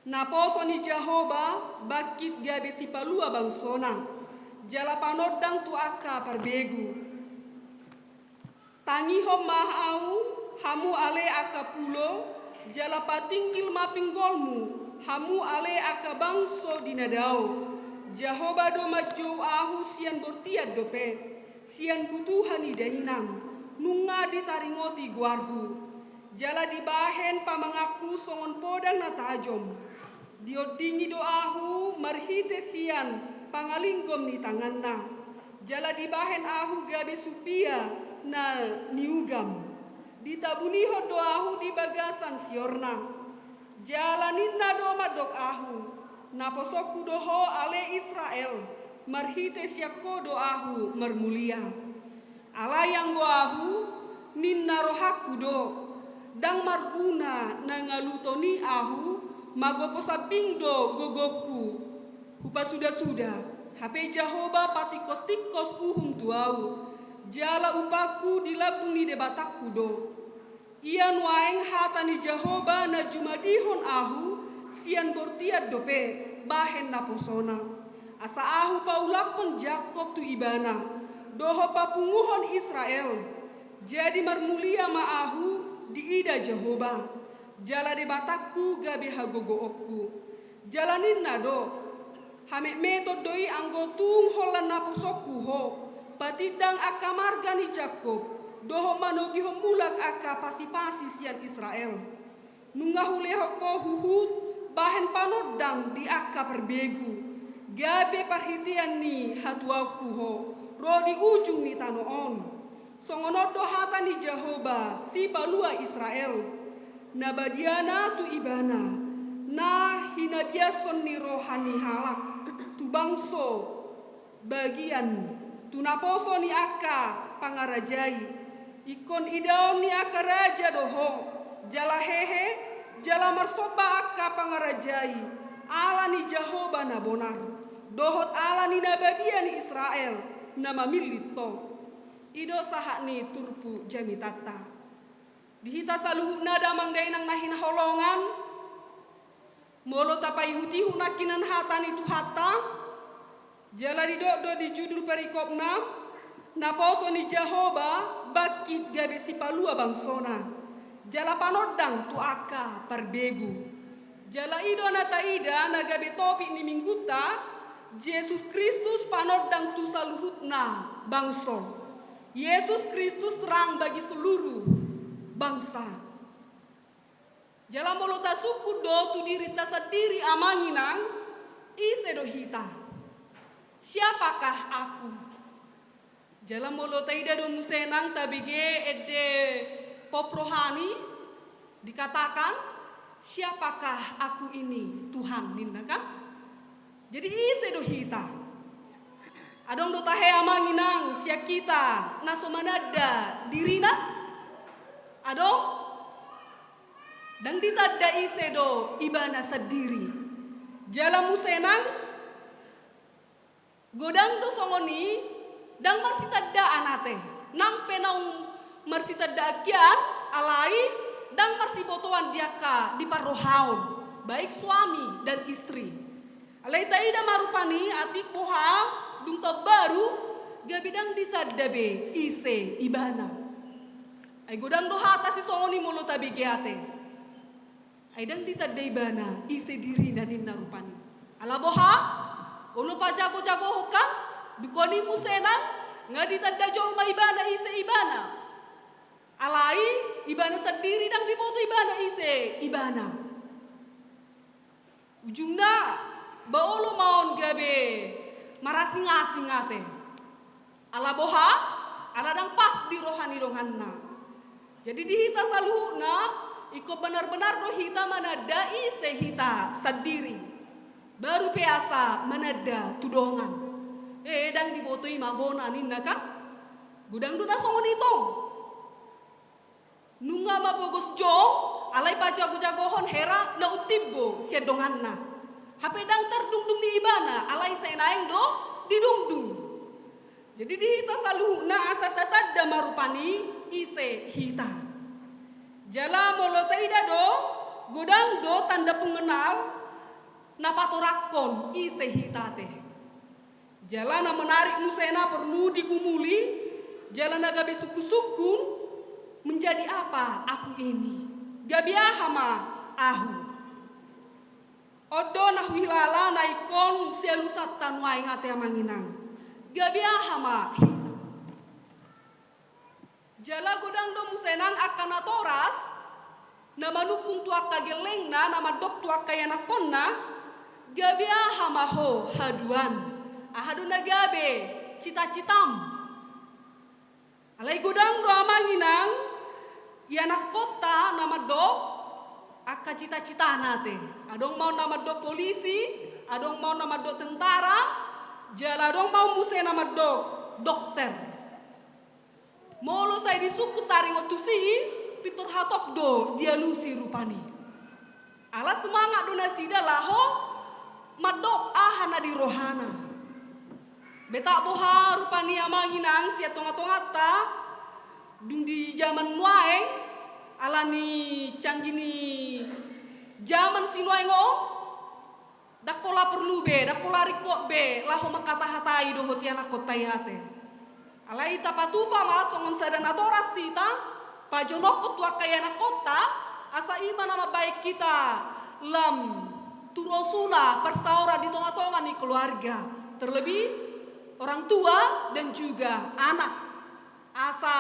Naposo ni Jahowa bangkit gabe sipalua bangsona, jala panondang tu angka parbegu. Tangihon ma ahu, hamu ale angka pulo, jala patinggil ma pinggolmu, hamu ale angka bangso di na dao. Jahowa do manjou ahu sian bortian dope, sian butuha ni dainang, nunga ditaringoti goarhu. Jala dibahen pamanganku songon podang na tajom. Diondingi do ahu marhite sian pangalinggom ni tanganna. Jala dibahen ahu gabe supia na niugam. Ditabunihon do ahu di bagasan siorna. Jala ninna do mandok ahu, naposongku do ho ale Israel, marhite sian ho do ahu marmulia. Alai anggo ahu, ninna rohangku do, ndang marguna na ngaluton i ahu, magopo sambing do gogongku. Hupasuda-suda, hape Jahowa patingkos-tingkos uhum tu ahu, jala upahku di lambung ni Debatangku do. Ia nuaeng hata ni Jahowa na jumadihon ahu sian bortian dope, bahen naposona, asa ahu paulakhon Jakob tu ibana, dohot papunguhon Israel. Jadi marmulia ma ahu diida Jahowa, jala Debatangku gabe hagogoonku. Jala ninna do, hametmeton do i anggo tung holan naposongku ho, patindang angka marga ni Jakob, dohot manogihon mulak angka pasipasi sian Israel. Nunga hulehon ho huhut bahen panondang di angka parbegu, gabe parhitean ni hatuaonku ho, ro di ujung ni tano on. Songon on do hata ni Jahowa, Sipalua Israel, na badiana tu ibana, na hinabiason ni roha ni halak, tu bangso bagian, tu naposo ni angka pangarajai. Ingkon idaon ni angka raja do ho, jala hehe, jala marsomba angka pangarajai, ala ni Jahowa na bonar, dohot ala ni na badia ni Israel, na mamillit ho. I do sahat ni turpuk jamitanta. Di hita saluhutna damang dainang na hinaholongan, molo tapaihut-ihut nangkinan hata ni Tuhanta, jala didok do di judul perikopna, naposo ni Jahowa bangkit gabe sipalua bangsona, jala panondang tu angka parbegu. Jala i do na taida na gabe topik ni minggunta, Jesus Kristus panondang tu saluhutna bangso. Yesus Kristus terang bagi seluruh bangsa. Jala molo tasungkun do tu dirinta sandiri amang inang, ise do hita? Siapakah aku? Jala molo taida do muse nang tabege ende pop rohani, dikatakan, "Siapakah aku ini, Tuhan?" ninna kan? Jadi ise do hita? Adong do tahe amang inang sian hita na so mananda dirina? Adong? Ndang ditanda ise do ibana sandiri. Jala muse nang, godang do songon i, ndang marsitandaan ate. Nang pe naung marsitandaan hian, alai ndang marsibotoan di angka di parrohaon, baik suami dan istri. Alai taida ma rupani atik boha dung taon baru, gabe ndang ditanda be ise ibana. Ai godang do hata sisongon i molo tabege ate. Ai ndang ditanda ibana ise dirina ninna rupani. Ala boha? Olo pajago-jagohon kan? Dungkon i muse nang, nga ditanda jolma ibana ise ibana. Alai ibana sandiri, ndang diboto ibana ise ibana. Ujungna, ba olo ma on gabe marasing-asing ate. Ala boha? Ala ndang pas di roha ni donganna. Jadi di hita saluhutna, ingkon benar-benar do hita mananda ise hita sandiri. Baru pe asa mananda tu dongan. Eh, ndang diboto i magona ninna kan? Godang do na songon i tong. Nunga mapogos jong, alai pajago-jagohon hera na umtimbo sian donganna. Hape ndang tardungdung ni ibana, alai sai naeng do didungdung. Jadi di hita saluhutna asa tatanda ma rupani ise hita. Jala molo taida do, godang do tanda pengenal na patorangkon ise hita ate. Jala na menarik muse na porlu digumuli, jala na gabe sungkun-sungkun, menjadi apa aku ini? Gabe aha ma ahu? On do na huhilala na ingkon sialusanta nuaeng ate amang inang. Gabe aha ma hita? Jala godang do muse nang angka natoras, na manungkun tu angka gellengna, na mandok tu angka ianakkonna, gabe aha ma ho haduan? Aha do na gabe cita-citam? Alai godang do amang inang, ianakkonta na mandok angka cita-citana ate. Adong ma on na mandok polisi, adong ma on na mandok tentara, jala adong ma on muse na mandok dokter. Molo sai disungkun taringot tusi, pintor hatop do dialusi rupani. Ala semangat do nasida laho mandok aha na di rohana. Betak boha rupani amang inang sian tonga-tonganta, dung di jaman nuaeng, ala ni canggih ni jaman sinuaeng on, ndang pola porlu be, ndang pola ringkot be laho mangkata-hatai dohot ianakkonta i ate. Alai tapatupa ma songon sada natoras hita, pajonokhon tu angka ianakkonta, asa i ma na mambahen hita lam tu rosuna parsaoran di tonga-tonga ni keluarga, terlebih orang tua dan juga anak. Asa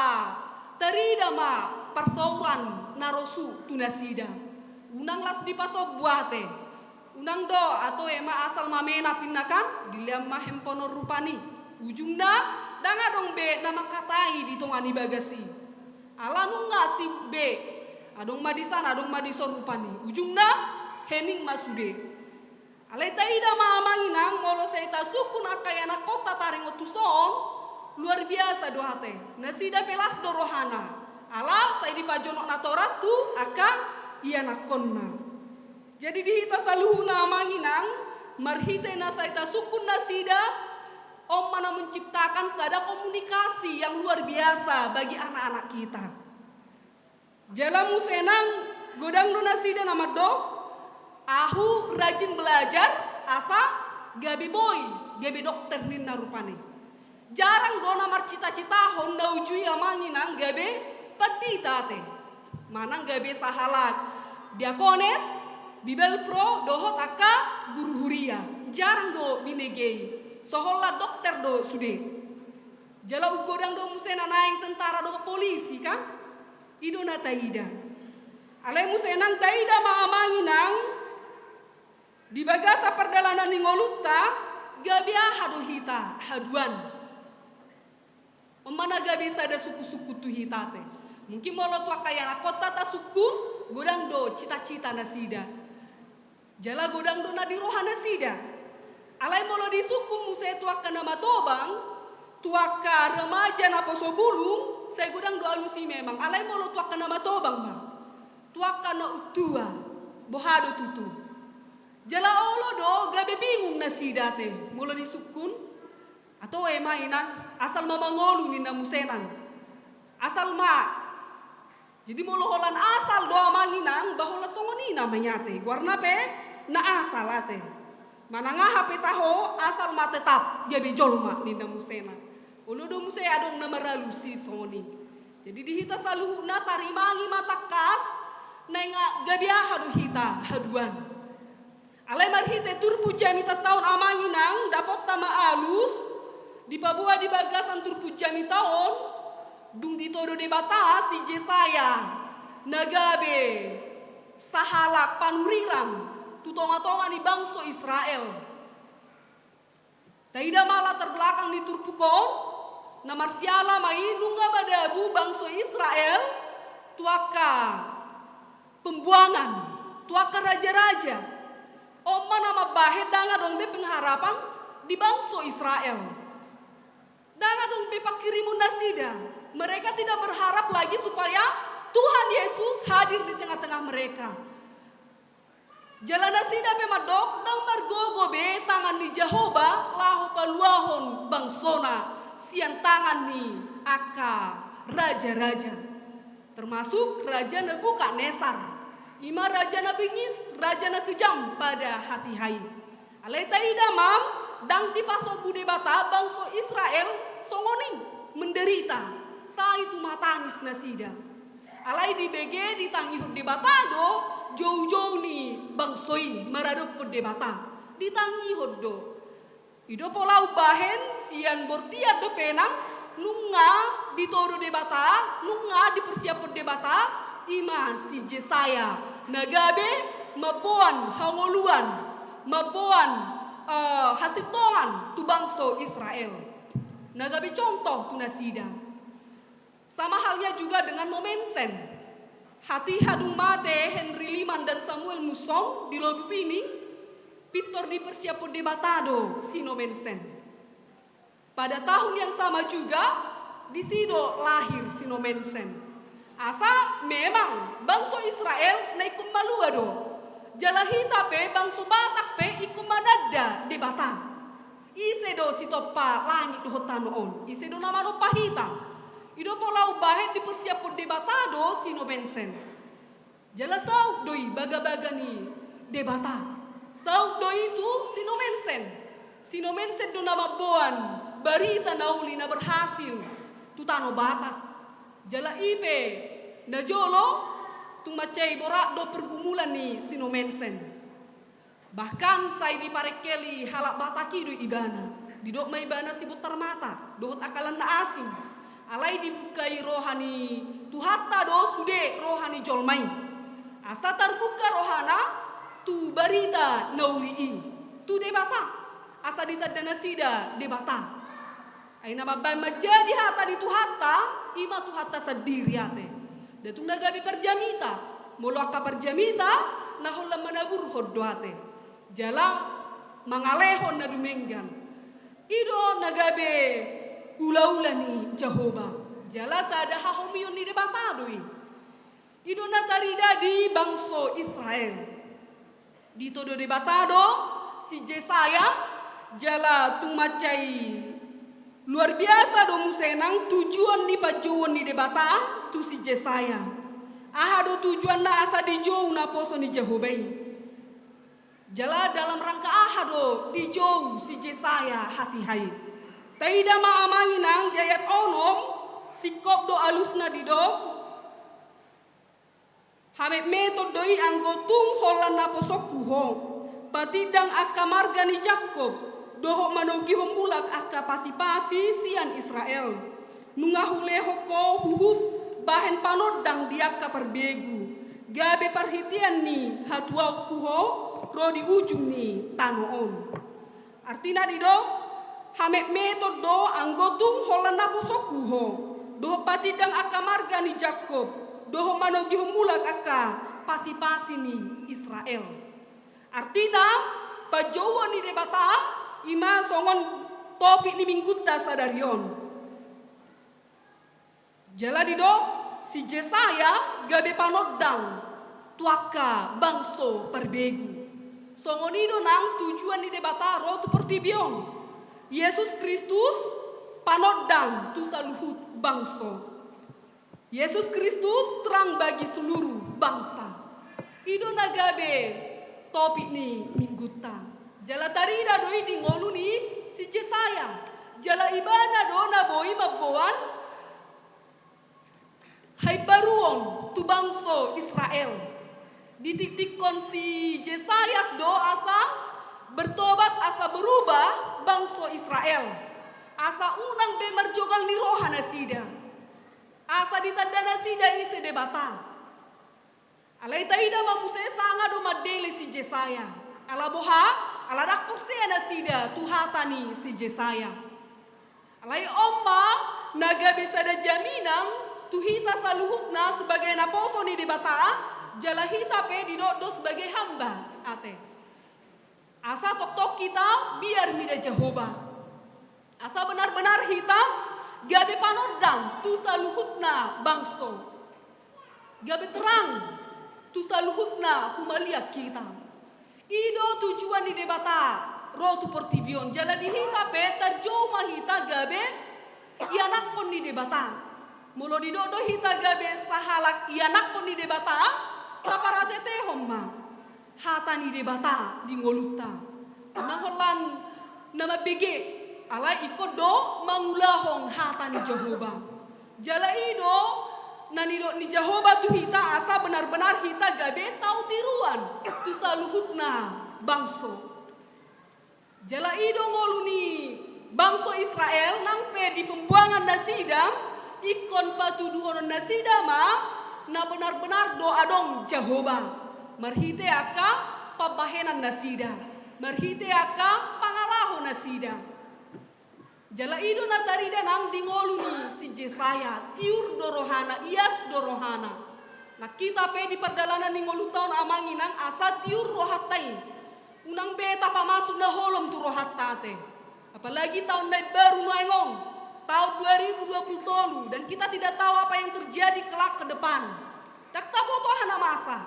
tarida ma parsaoran na rosu tu nasida. Unang las dipasombu ate. Unang do, ato ema asal ma menap inna kan, dilean ma hempon on rupani. Ujungna, ndang adong be na mangkatai di tonga ni bagas i. Ala nunga sibuk be. Adong ma dison, adong ma dison rupani. Ujungna, hening ma sude. Alai taida ma amang inang, molo sai tasungkun angka ianakkonta taringot tuson, luar biasa do ate. Nasida pe las do rohana. Ala sai dipajonok natoras tu angka ianakkonna. Jadi di hita saluhutna amang inang, marhite na sai tasungkun nasida, on ma na menciptakan sada komunikasi yang luar biasa bagi anak-anak kita. Jala muse nang godang do nasida na mandok, ahu rajin belajar asa gabe boi, gabe dokter ninna rupani. Jarang do na marcita-citahon na uju i amang inang gabe pandita ate. Manang gabe sahalak diakones, bibelvrouw, dohot angka guru huria. Jarang do binege i. So holan dokter do sude. Jala umgodang do muse na naeng tentara dohot polisi kan? I do na taida. Alai muse nang taida ma amang inang, di bagasan pardalanan ni ngolunta, gabe aha do hita haduan? On ma na gabe sada sungkun-sungkun tu hita ate. Mungkin molo tu angka ianakkonta tasungkun, godang do cita-cita nasida. Jala godang do na di roha nasida. Alai molo disungkun muse tu angka na matobang, tu angka remaja naposo bulung, sai godang do alus i memang. Alai molo tu angka na matobang ma, tu angka na untua, boha do tutu? Jala olo do gabe bingung nasida ate molo disungkun. Ato ema inang, asal ma mangolu ninna muse nang. Asal ma. Jadi molo holan asal do amang inang, ba holan songon i nama i ate. Goarna pe na asal ate. Manang aha pe taho, asal ma tetap gabe jolma ninna muse nang. Olo do muse adong na maralusi songon i. Jadi di hita saluhutna tarimangi ma tangkas, naeng gabe aha do hita haduan. Alai marhite turpuk jamita on amang inang, dapotta ma alus, dipaboa di bagasan turpuk jamita on, dung ditodo Debata si Jesaya na gabe sahalak panuriran tu tonga-tonga ni bangso Israel. Taida ma latar belakang ni turpuk on, na marsiala ma i nunga madabu bangso Israel tu angka pembuangan, tu angka raja-raja. On ma na mambahen ndang adong be pengharapan di bangso Israel. Ndang adong be panghirimon nasida. Mereka tidak berharap lagi supaya Tuhan Yesus hadir di tengah-tengah mereka. Jala nasida pe mandok ndang margogo be tangan ni Jahowa laho paluahon bangsona sian tangan ni angka raja-raja, termasuk Raja Nebukadnesar. I ma raja na bengis, raja na kejam pada hatiha i. Alai taida ma, ndang dipasombu Debata bangso Israel songon i, menderita, sai tumatangis nasida. Alai dibege ditangihon Debata do joujou ni bangso i maradophon Debata. Ditangihon do. I do pola umbahen sian bortian dope nang nunga ditodo Debata, nunga dipersiaphon Debata, i ma si Jesaya na gabe mamboan hangoluan, mamboan, eh, hasintongan tu bangso Israel. Na gabe contoh tu nasida. Sama halnya juga dengan Nommensen. Hatiha dung mate Henry Lehman dan Samuel Monson di Lobi Pining, pintor dipersiaphon Debata do si Nommensen. Pada tahun yang sama juga, disi do lahir si Nommensen. Asa memang bangso Israel na ingkon malua do. Jala hita pe, bangso Batak pe, ingkon mananda Debata. Ise do sitompa langit dohot tano on? Ise do na manompa hita? I do pola umbahen dipersiaphon Debata do si Nommensen. Jala saut do i bagabaga ni Debata. Saut do i tu si Nommensen. Si Nommensen do na mamboan barita na uli na berhasil tu tano Batak. Jala i pe na jolo tung mansai borat do pergumulan ni si Nommensen. Bahkan sai diparengkeli halak Batak i do ibana. Didok ma ibana sibontar mata dohot angka lan na asing. Alai dibukai roha ni Tuhanta do sude roha ni jolma i, asa tarbuka rohana tu barita na uli i, tu Debata, asa ditanda nasida Debata. Ai na mambahen manjadi hata ni Tuhanta, i ma Tuhanta sandiri ate. Nda tung na gabe parjamita. Molo angka parjamita, na holan manaburhon do ate, jala mangalehon na dumenggan. I do na gabe ulaula ni Jahowa. Jala sada hahomion ni Debata do i. I do na tarida di bangso Israel. Ditodo Debata do si Jesaya, jala tung mansai luar biasa do muse nang tujuan ni panjouon ni Debata tu si Jesaya. Aha do tujuanna? Asa dijou naposo ni Jahowa i. Jala dalam rangka aha do dijou si Jesaya hatiha i? Taida ma amang inang di ayat onom, singkop do alusna didok. Hametmeton do i anggo tung holan naposongku ho, patindang angka marga ni Jakkob, dohot manogihon mulak angka pasipasi sian Israel. Nunga hulehon ho huhut bahen panondang di angka parbegu, gabe parhitean ni hatuaonku ho ro di ujung ni tano on. Artina didok, hametmeton do anggo tung holan naposongku ho, dohot patindang angka marga ni Jakkob, dohot manogihon mulak angka pasipasi ni Israel. Artina, panjouon ni Debata, i ma songon topik ni minggunta sadari on. Jala didok, si Jesaya gabe panondang tu angka bangso parbegu. Songon i do nang tujuan ni Debata ro tu portibi on. Yesus Kristus panondang tu saluhut bangso. Yesus Kristus terang bagi seluruh bangsa. I do na gabe topik ni minggunta. Jala tarida do i di ngolu ni si Jesaya. Jala ibana do na boi mamboan haimbaruon tu bangso Israel. Ditiktikkon si Jesaya do asa bertobat, asa berubah bangso Israel. Asa unang be marjogal ni roha nasida. Asa ditanda nasida ise Debata. Alai taida ma muse sanga do mandele si Jesaya. Ala boha? Ala ndang porsea nasida tu hata ni si Jesaya. Alai on ma na gabe sada jaminan tu hita saluhutna sebagai naposo ni Debata, jala hita pe didok do sebagai hamba, ate. Asa tongtong hita biar mida Jahowa. Asa benar-benar hita gabe panondang tu saluhutna bangso. Gabe terang tu saluhutna humaliang hita. I do tujuan ni Debata ro tu portibi on, jala di hita pe tarjou ma hita gabe ianakhon ni Debata. Molo didok do hita gabe sahalak ianakhon ni Debata, taparateatehon ma hata ni Debata di ngolunta. Unang holan na mambege, alai ingkon do mangulahon hata ni Jahowa. Jala i do na nidok ni Jahowa tu hita asa benar-benar hita gabe tau tiruan tu saluhutna bangso. Jala i do ngolu ni bangso Israel nang pe di pembuangan nasida, ingkon patuduhonon nasida ma na benar-benar do adong Jahowa marhite angka pambahenan nasida, marhite angka pangalaho nasida. Jala i do na tarida nang di ngolu ni si Jesaya, tiur do rohana, ias do rohana. Nang hita pe di pardalanan ni ngolunta on amang inang asa tiur rohanta i. Unang be tapamasuk na holom tu rohanta ate. Apalagi taon na imbaru nuaeng on, taon dua ribu dua puluh tolu, dan kita tidak tahu apa yang terjadi kelak ke depan. Ndang taboto aha na masa.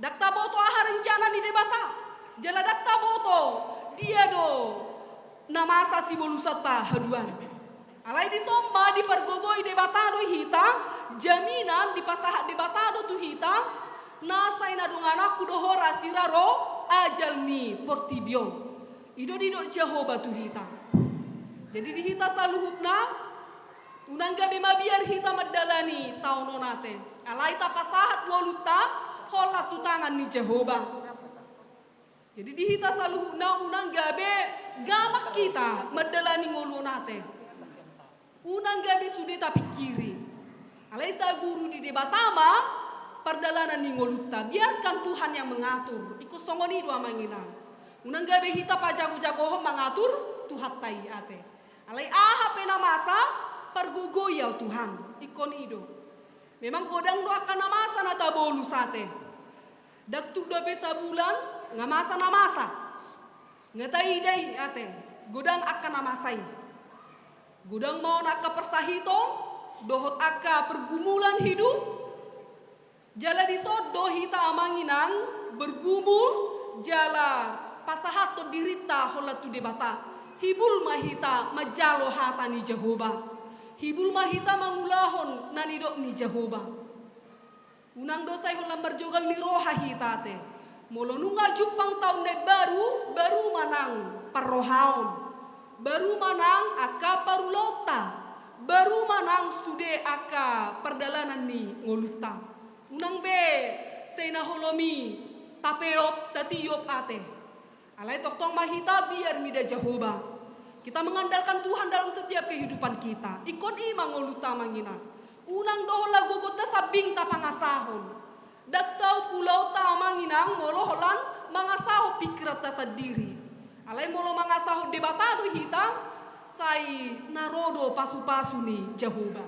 Ndang taboto aha rencana ni Debata. Jala ndang taboto dia do na masa sibolusanta haduan. Alai dison ma dipargogoi Debata do hita, jaminan dipasahat Debata do tu hita, na sai na dongananku do ho rasiraro ajal ni portibi on. I do didok Jahowa tu hita. Jadi di hita saluhutna, unang gabe mabiar hita mandalani taon on ate. Alai tapasahat ngolunta holan tu tangan ni Jahowa. Jadi di hita saluhutna unang gabe galak hita mandalani ngolu on ate. Unang gabe sude tapingkiri. Alai saguru ni Debata ma pardalanan ni ngolunta. Biarkan Tuhan yang mengatur. Ingkon songon i do amang inang. Unang gabe hita pajago-jagohon mangatur Tuhanta i ate. Alai aha pe na masa pargogoi au Tuhan. Ingkon i do. Memang godang do angka na masa na tabolus ate. Ndang tuk dope sabulan, nga masa na masa. Nga taida i ate, godang angka na masa i. Godang ma on angka parsahiton, dohot angka pergumulan hidup. Jala dison do hita amang inang bergumul, jala pasahathon dirinta holan tu Debata. Hibul ma hita manjalo hata ni Jahowa. Hibul ma hita mangulahon na nidok ni Jahowa. Unang do sai holan marjogal ni roha hita ate. Molo nunga jumpang taon na imbaru, baru ma nang parrohaon. Baru ma nang angka parulaonta. Baru ma nang sude angka pardalanan ni ngolunta. Unang be sai na holom i tapeop, tatiop ate. Alai tongtong ma hita biar mida Jahowa. Kita mengandalkan Tuhan dalam setiap kehidupan kita. Ingkon i ma ngolunta amang inang. Unang do holan gogonta sambing tapangasahon. Ndang saut ulaonta amang inang molo holan mangasahon pingkiranta sandiri. Alai molo mangasahon Debata do hita, sai na ro do pasu-pasu ni Jahowa.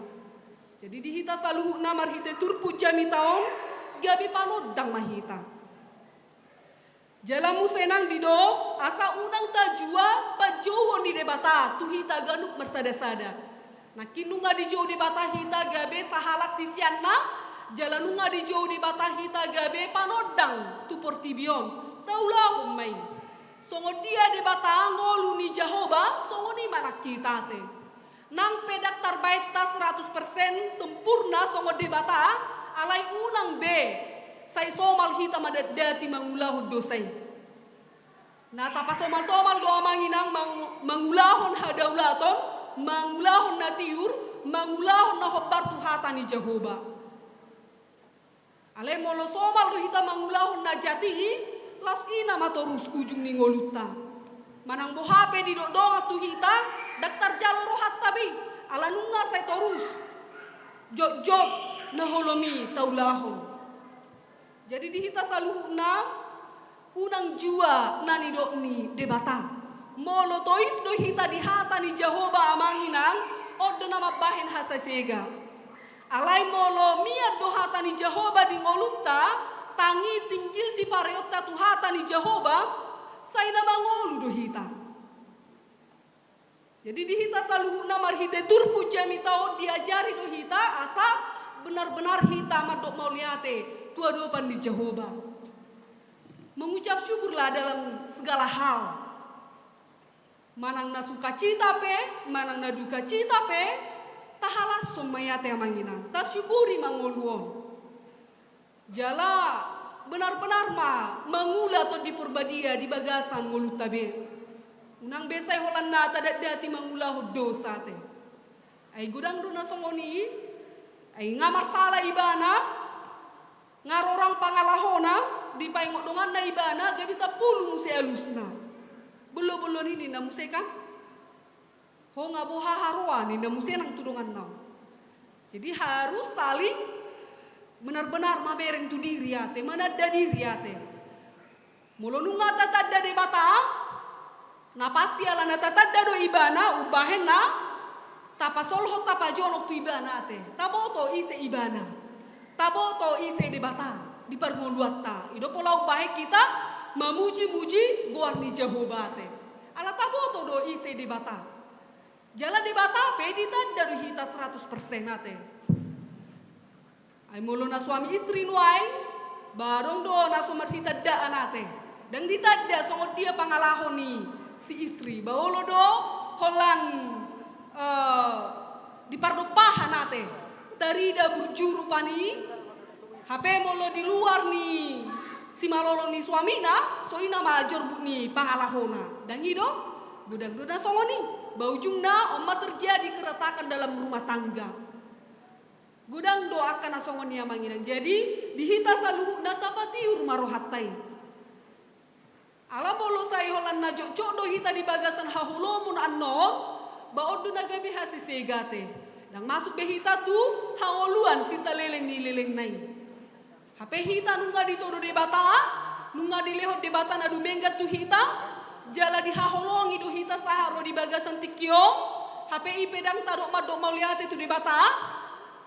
Jadi di hita saluhutna marhite turpuk jamita on, gabe panondang ma hita. Jala muse nang didok, asa unang tajua panjouon ni Debata tu hita ganup marsada-sada. Nangkin nunga dijou Debata hita gabe sahalak siseanna, jala nunga dijou Debata hita gabe panondang tu portibi on, taulahon ma i. Songon dia Debata ngolu ni Jahowa, songon i ma nang hita ate. Nang pe ndang tarbahen ta seratus persen sempurna songon Debata, alai unang be sai somal hita mandatdati mangulahon dosa i. Na tapasomal-somal do amang inang mangu-, mangulahon hadaulaton, mangulahon na tiur, mangulahon na hombar tu hata ni Jahowa. Alai molo somal do hita mangulahon na jat i, laos i nama torus ujung ni ngolunta. Manang boha pe didok dongan tu hita, ndang tarjalo rohanta be i, ala nunga sai torus jotjot na holom i taulahon. Jadi di hita saluhutna, unang jua na nidok ni Debata. Molo tois do hita di hata ni Jahowa, amang inang, on do na mambahen hasesega. Alai molo mian do hata ni Jahowa di ngolunta, tangi tinggil sipareonta tu hata ni Jahowa, sai na mangolu do hita. Jadi di hita saluhutna marhite turpuk jamita on diajari do hita asa benar-benar hita mandok mauliate tu adopan ni Jahowa. Mengucap syukurlah dalam segala hal. Manang na sukacita pe, manang na dukacita pe, tahalashon ma i ate, amang inang, tasyukuri ma ngolu on. Jala benar-benar ma mangula Tondi Porbadia di bagasan ngolunta be. Unang be sai holan na tadatdati mangulahon dosa ate. Ai godang do na songon i, ai nga marsala ibana, nga rorang pangalahona, dipaingot donganna ibana, gabe sampulu muse alusna. Bollo-bollo ni ninna muse kan. Ho nga boha haroa ninna muse nang tu donganna on. Jadi harus saling benar-benar mamereng tu diri ate, mananda diri ate. Molo nunga tatanda Debata, na pasti ala na tatanda do ibana, umbahen na tapasolhot tapajonok tu ibana ate. Taboto ise ibana. Taboto ise Debata di parngoluanta. I do pola umbahen hita mamuji-muji goar ni Jahowa ate. Ala taboto do ise Debata. Jala Debata pe ditanda do hita seratus persen ate. Ai molo na suami istri nuaeng, ba adong do na so marsitandaan ate. Ndang ditanda songon dia pangalaho ni si istri. Ba olo do holan, eh, di pardompahan ate. Tarida burju rupani, hape molo di luar ni simalolong ni suamina, so i nama jorbut ni pangalahona. Ndang i do, godang do na songon i. Ba ujungna on ma terjadi keretakan dalam rumah tangga. Godang do angka na songon i, amang inang. Jadi di hita saluhutna tapatiur ma rohanta i. Ala molo sai holan na jotjot do hita di bagasan haholomon annon, ba on do na gabe hasesega ate. Ndang masuk be hita tu hangoluan sisaleleng ni lelengna i. Hape hita nunga ditodo Debata, nunga dilehon Debata na dumenggan tu hita, jala dihaholongi do hita sahat ro di bagasan tingki on, hape i pe ndang tadok mandok mauliate tu Debata,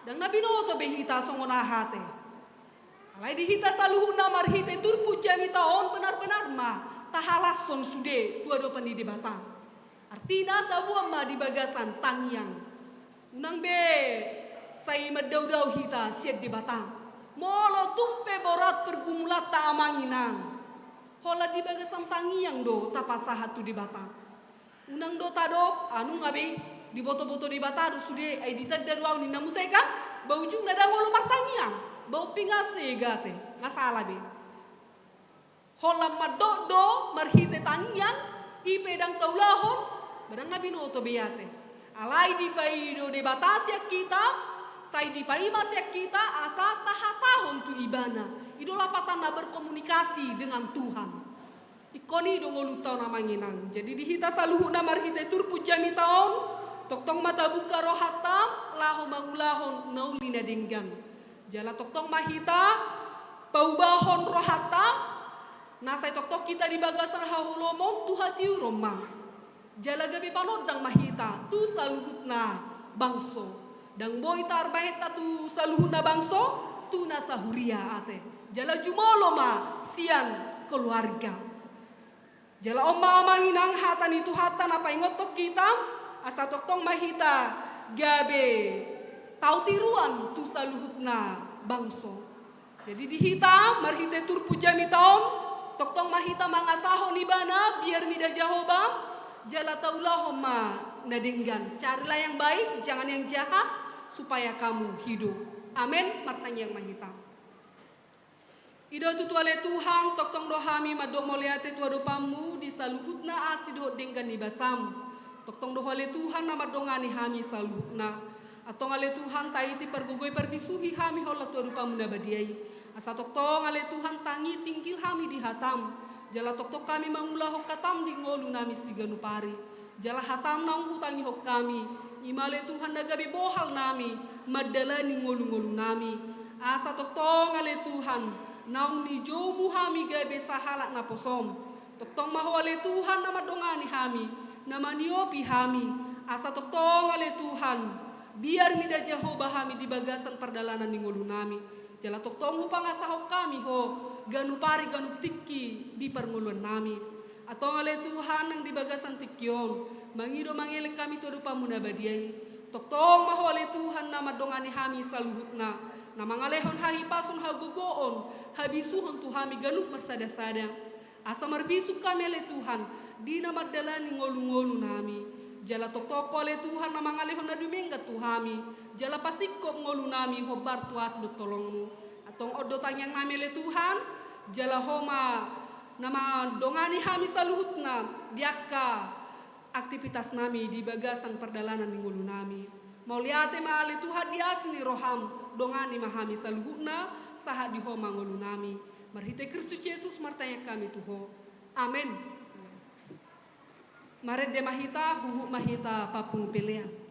ndang na binoto be hita songon aha ate. Alai di hita saluhutna marhite turpuk jamita on benar-benar ma tahalashon sude tu adopan ni Debata. Artina taboan ma di bagasan tangiang. Unang be sai mandao-dao hita sian Debata. Molo tung pe borat pergumulanta, amang inang, holan di bagasan tangiang do tapasahat tu Debata. Unang do tadok, anu nga be i, diboto-boto Debata do sude, ai ditanda do ahu ninna muse kan, ba ujungna ndang olo martangiang, ba on pe nga sega ate, nga sala be. Holan mandok do marhite tangiang, i pe ndang taulahon, ba ndang na binoto be ate. Alai dipaido Debata sian hita, sai dipaima sian hita, asa tahatahon tu Ibana. I do lapatanna berkomunikasi dengan Tuhan. Ingkon i do ngolunta on, amang inang. Jadi di hita saluhutna marhite turpuk jamita on, tongtong ma tabuka rohanta laho mangulahon na uli na denggan. Jala tongtong ma hita paubahon rohanta, na sai tongtong hita di bagasan haholomon tu hatiuron ma. Jala gabe panondang ma hita tu saluhutna bangso. Ndang boi tarbahen hita tu saluhutna bangso, tu na sahuria ate. Jala jumolo ma sian keluarga. Jala on ma, amang inang, hata ni Tuhanta na paingothon hita, asa tongtong ma hita gabe tau tiruan tu saluhutna bangso. Jadi di hita marhite turpuk jamita on, tongtong ma hita mangasahon Ibana, biar mida Jahowa, jala taulahon ma na denggan. Carilah yang baik, jangan yang jahat, supaya kamu hidup. Amen. Martangiang ma hita. I do tutu ale Tuhan, tongtong do hami mandok mauliate tu adopanmu di saluhutna asi dohot denggan ni basam. Tongtong do ho ale Tuhan na mandongani hami saluhutna. Antong ale Tuhan, taiti, pargogoi, parbisuhi hami holan tu adopanmu na badia i. Asa tongtong ale Tuhan, tangi tinggil hami di hatam. Jala tongtong hami mangulahon hatam di ngolu nami siganup ari. Jala hatam naung hutangihon hami, i ma ale Tuhan na gabe bohal nami mandalani ngolu-ngolu nami. Asa tongtong ale Tuhan, naung nijoumu hami gabe sahalak naposom. Tongtong ma Ho ale Tuhan na mandongani hami, na maniopi hami, asa tongtong ale Tuhan, biar mida Jahowa hami di bagasan pardalanan ni ngolunami. Jala tongtong hupangasahon hami Ho, ganup ari ganup tingki di parngoluannami. Antong ale Tuhan nang di bagasan tingki on, mangido mangelek hami tu adopanmu na badia i. Tongtong ma Ho ale Tuhan na mandongani hami saluhutna, na mangalehon hahipason, hagogoon, habisuhon tu hami ganup marsadasada. Asa marbisuk hami ale Tuhan, di na mandalani ngolungolunami. Jala tongtong Ho ale Tuhan na mangalehon na dumenggan tu hami, jala pasingkop ngolunami hombar tu asi dohot holongmu. Antong on do tangiangnami ale Tuhan, jala Ho ma na mandongani hami saluhutna di angka aktivitasnami di bagasan pardalanan ni ngolunami. Mauliate ma ale Tuhan di asi ni roham, dongani ma hami saluhutna, sahat di Ho ma ngolunami. Marhite Kristus Jesus martangiang hami tu Ho. Amen. Marende ma hita, huhut ma hita papungu pelean.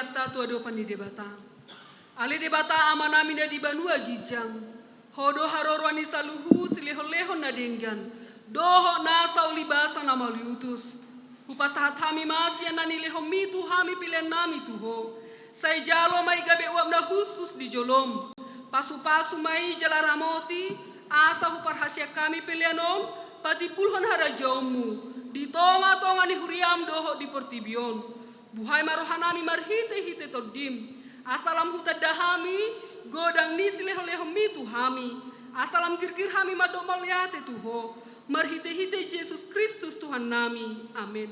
Hata tu adopan ni Debata. Ale Debata Amanami na di banua ginjang, Ho do haroroan ni saluhut silehonlehon na denggan dohot nasa ulibasa na mauliutus. Hupasahat hami ma sian na nilehonMi tu hami peleannami tu Ho. Sai jalo ma i gabe uap na hushus di joloM. Pasupasu ma i jala ramoti, asa huparhaseang hami pelean on patimbulhon harajaonMu di tongatonga ni huriaM dohot di portibi on. Buhai ma rohanami marhitehite TondiM, asa lam hutanda hami godang ni silehonlehonMi tu hami, asa lam girgir hami mandok mauliate tu Ho, marhitehite Jesus Kristus Tuhannami. Amen.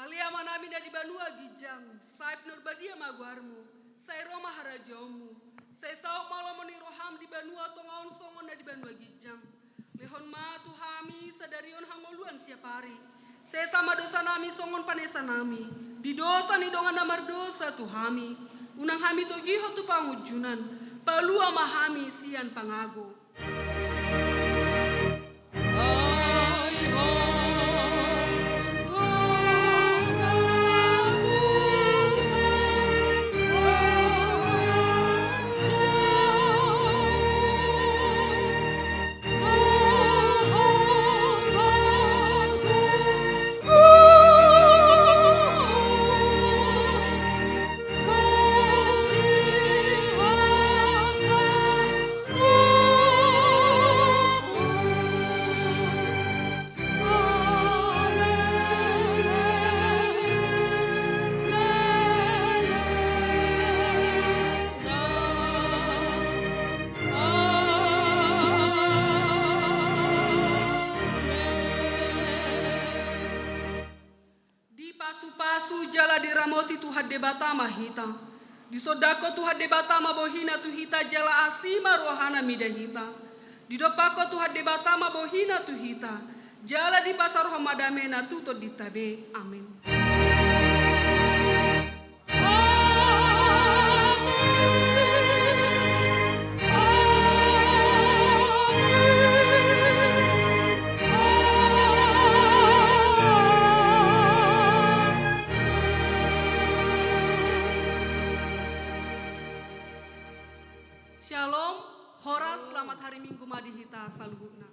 Ale Amanami na di banua ginjang, sai pinarbadia ma goarMu, sai ro ma harajaonMu, sai saut ma lomo ni rohaM di banua tonga on songon na di banua ginjang. Lehon ma tu hami sadari on hangoluan siapari. Sesa ma dosanami songon panesanami di dosa ni dongan na mardosa tu hami. Unang hami togihon tu pangunjunan, palua ma hami sian pangago. Dipasupasu jala diramoti Tuhan Debata ma hita. Disondangkon Tuhan Debata ma bohiNa tu hita jala asi ma rohaNa mida hita. Didompakkon Tuhan Debata ma bohiNa tu hita jala dipasarohon ma dameNa tu tondinta be. Amen. Shalom, horas, selamat hari Minggu ma di hita saluhutna.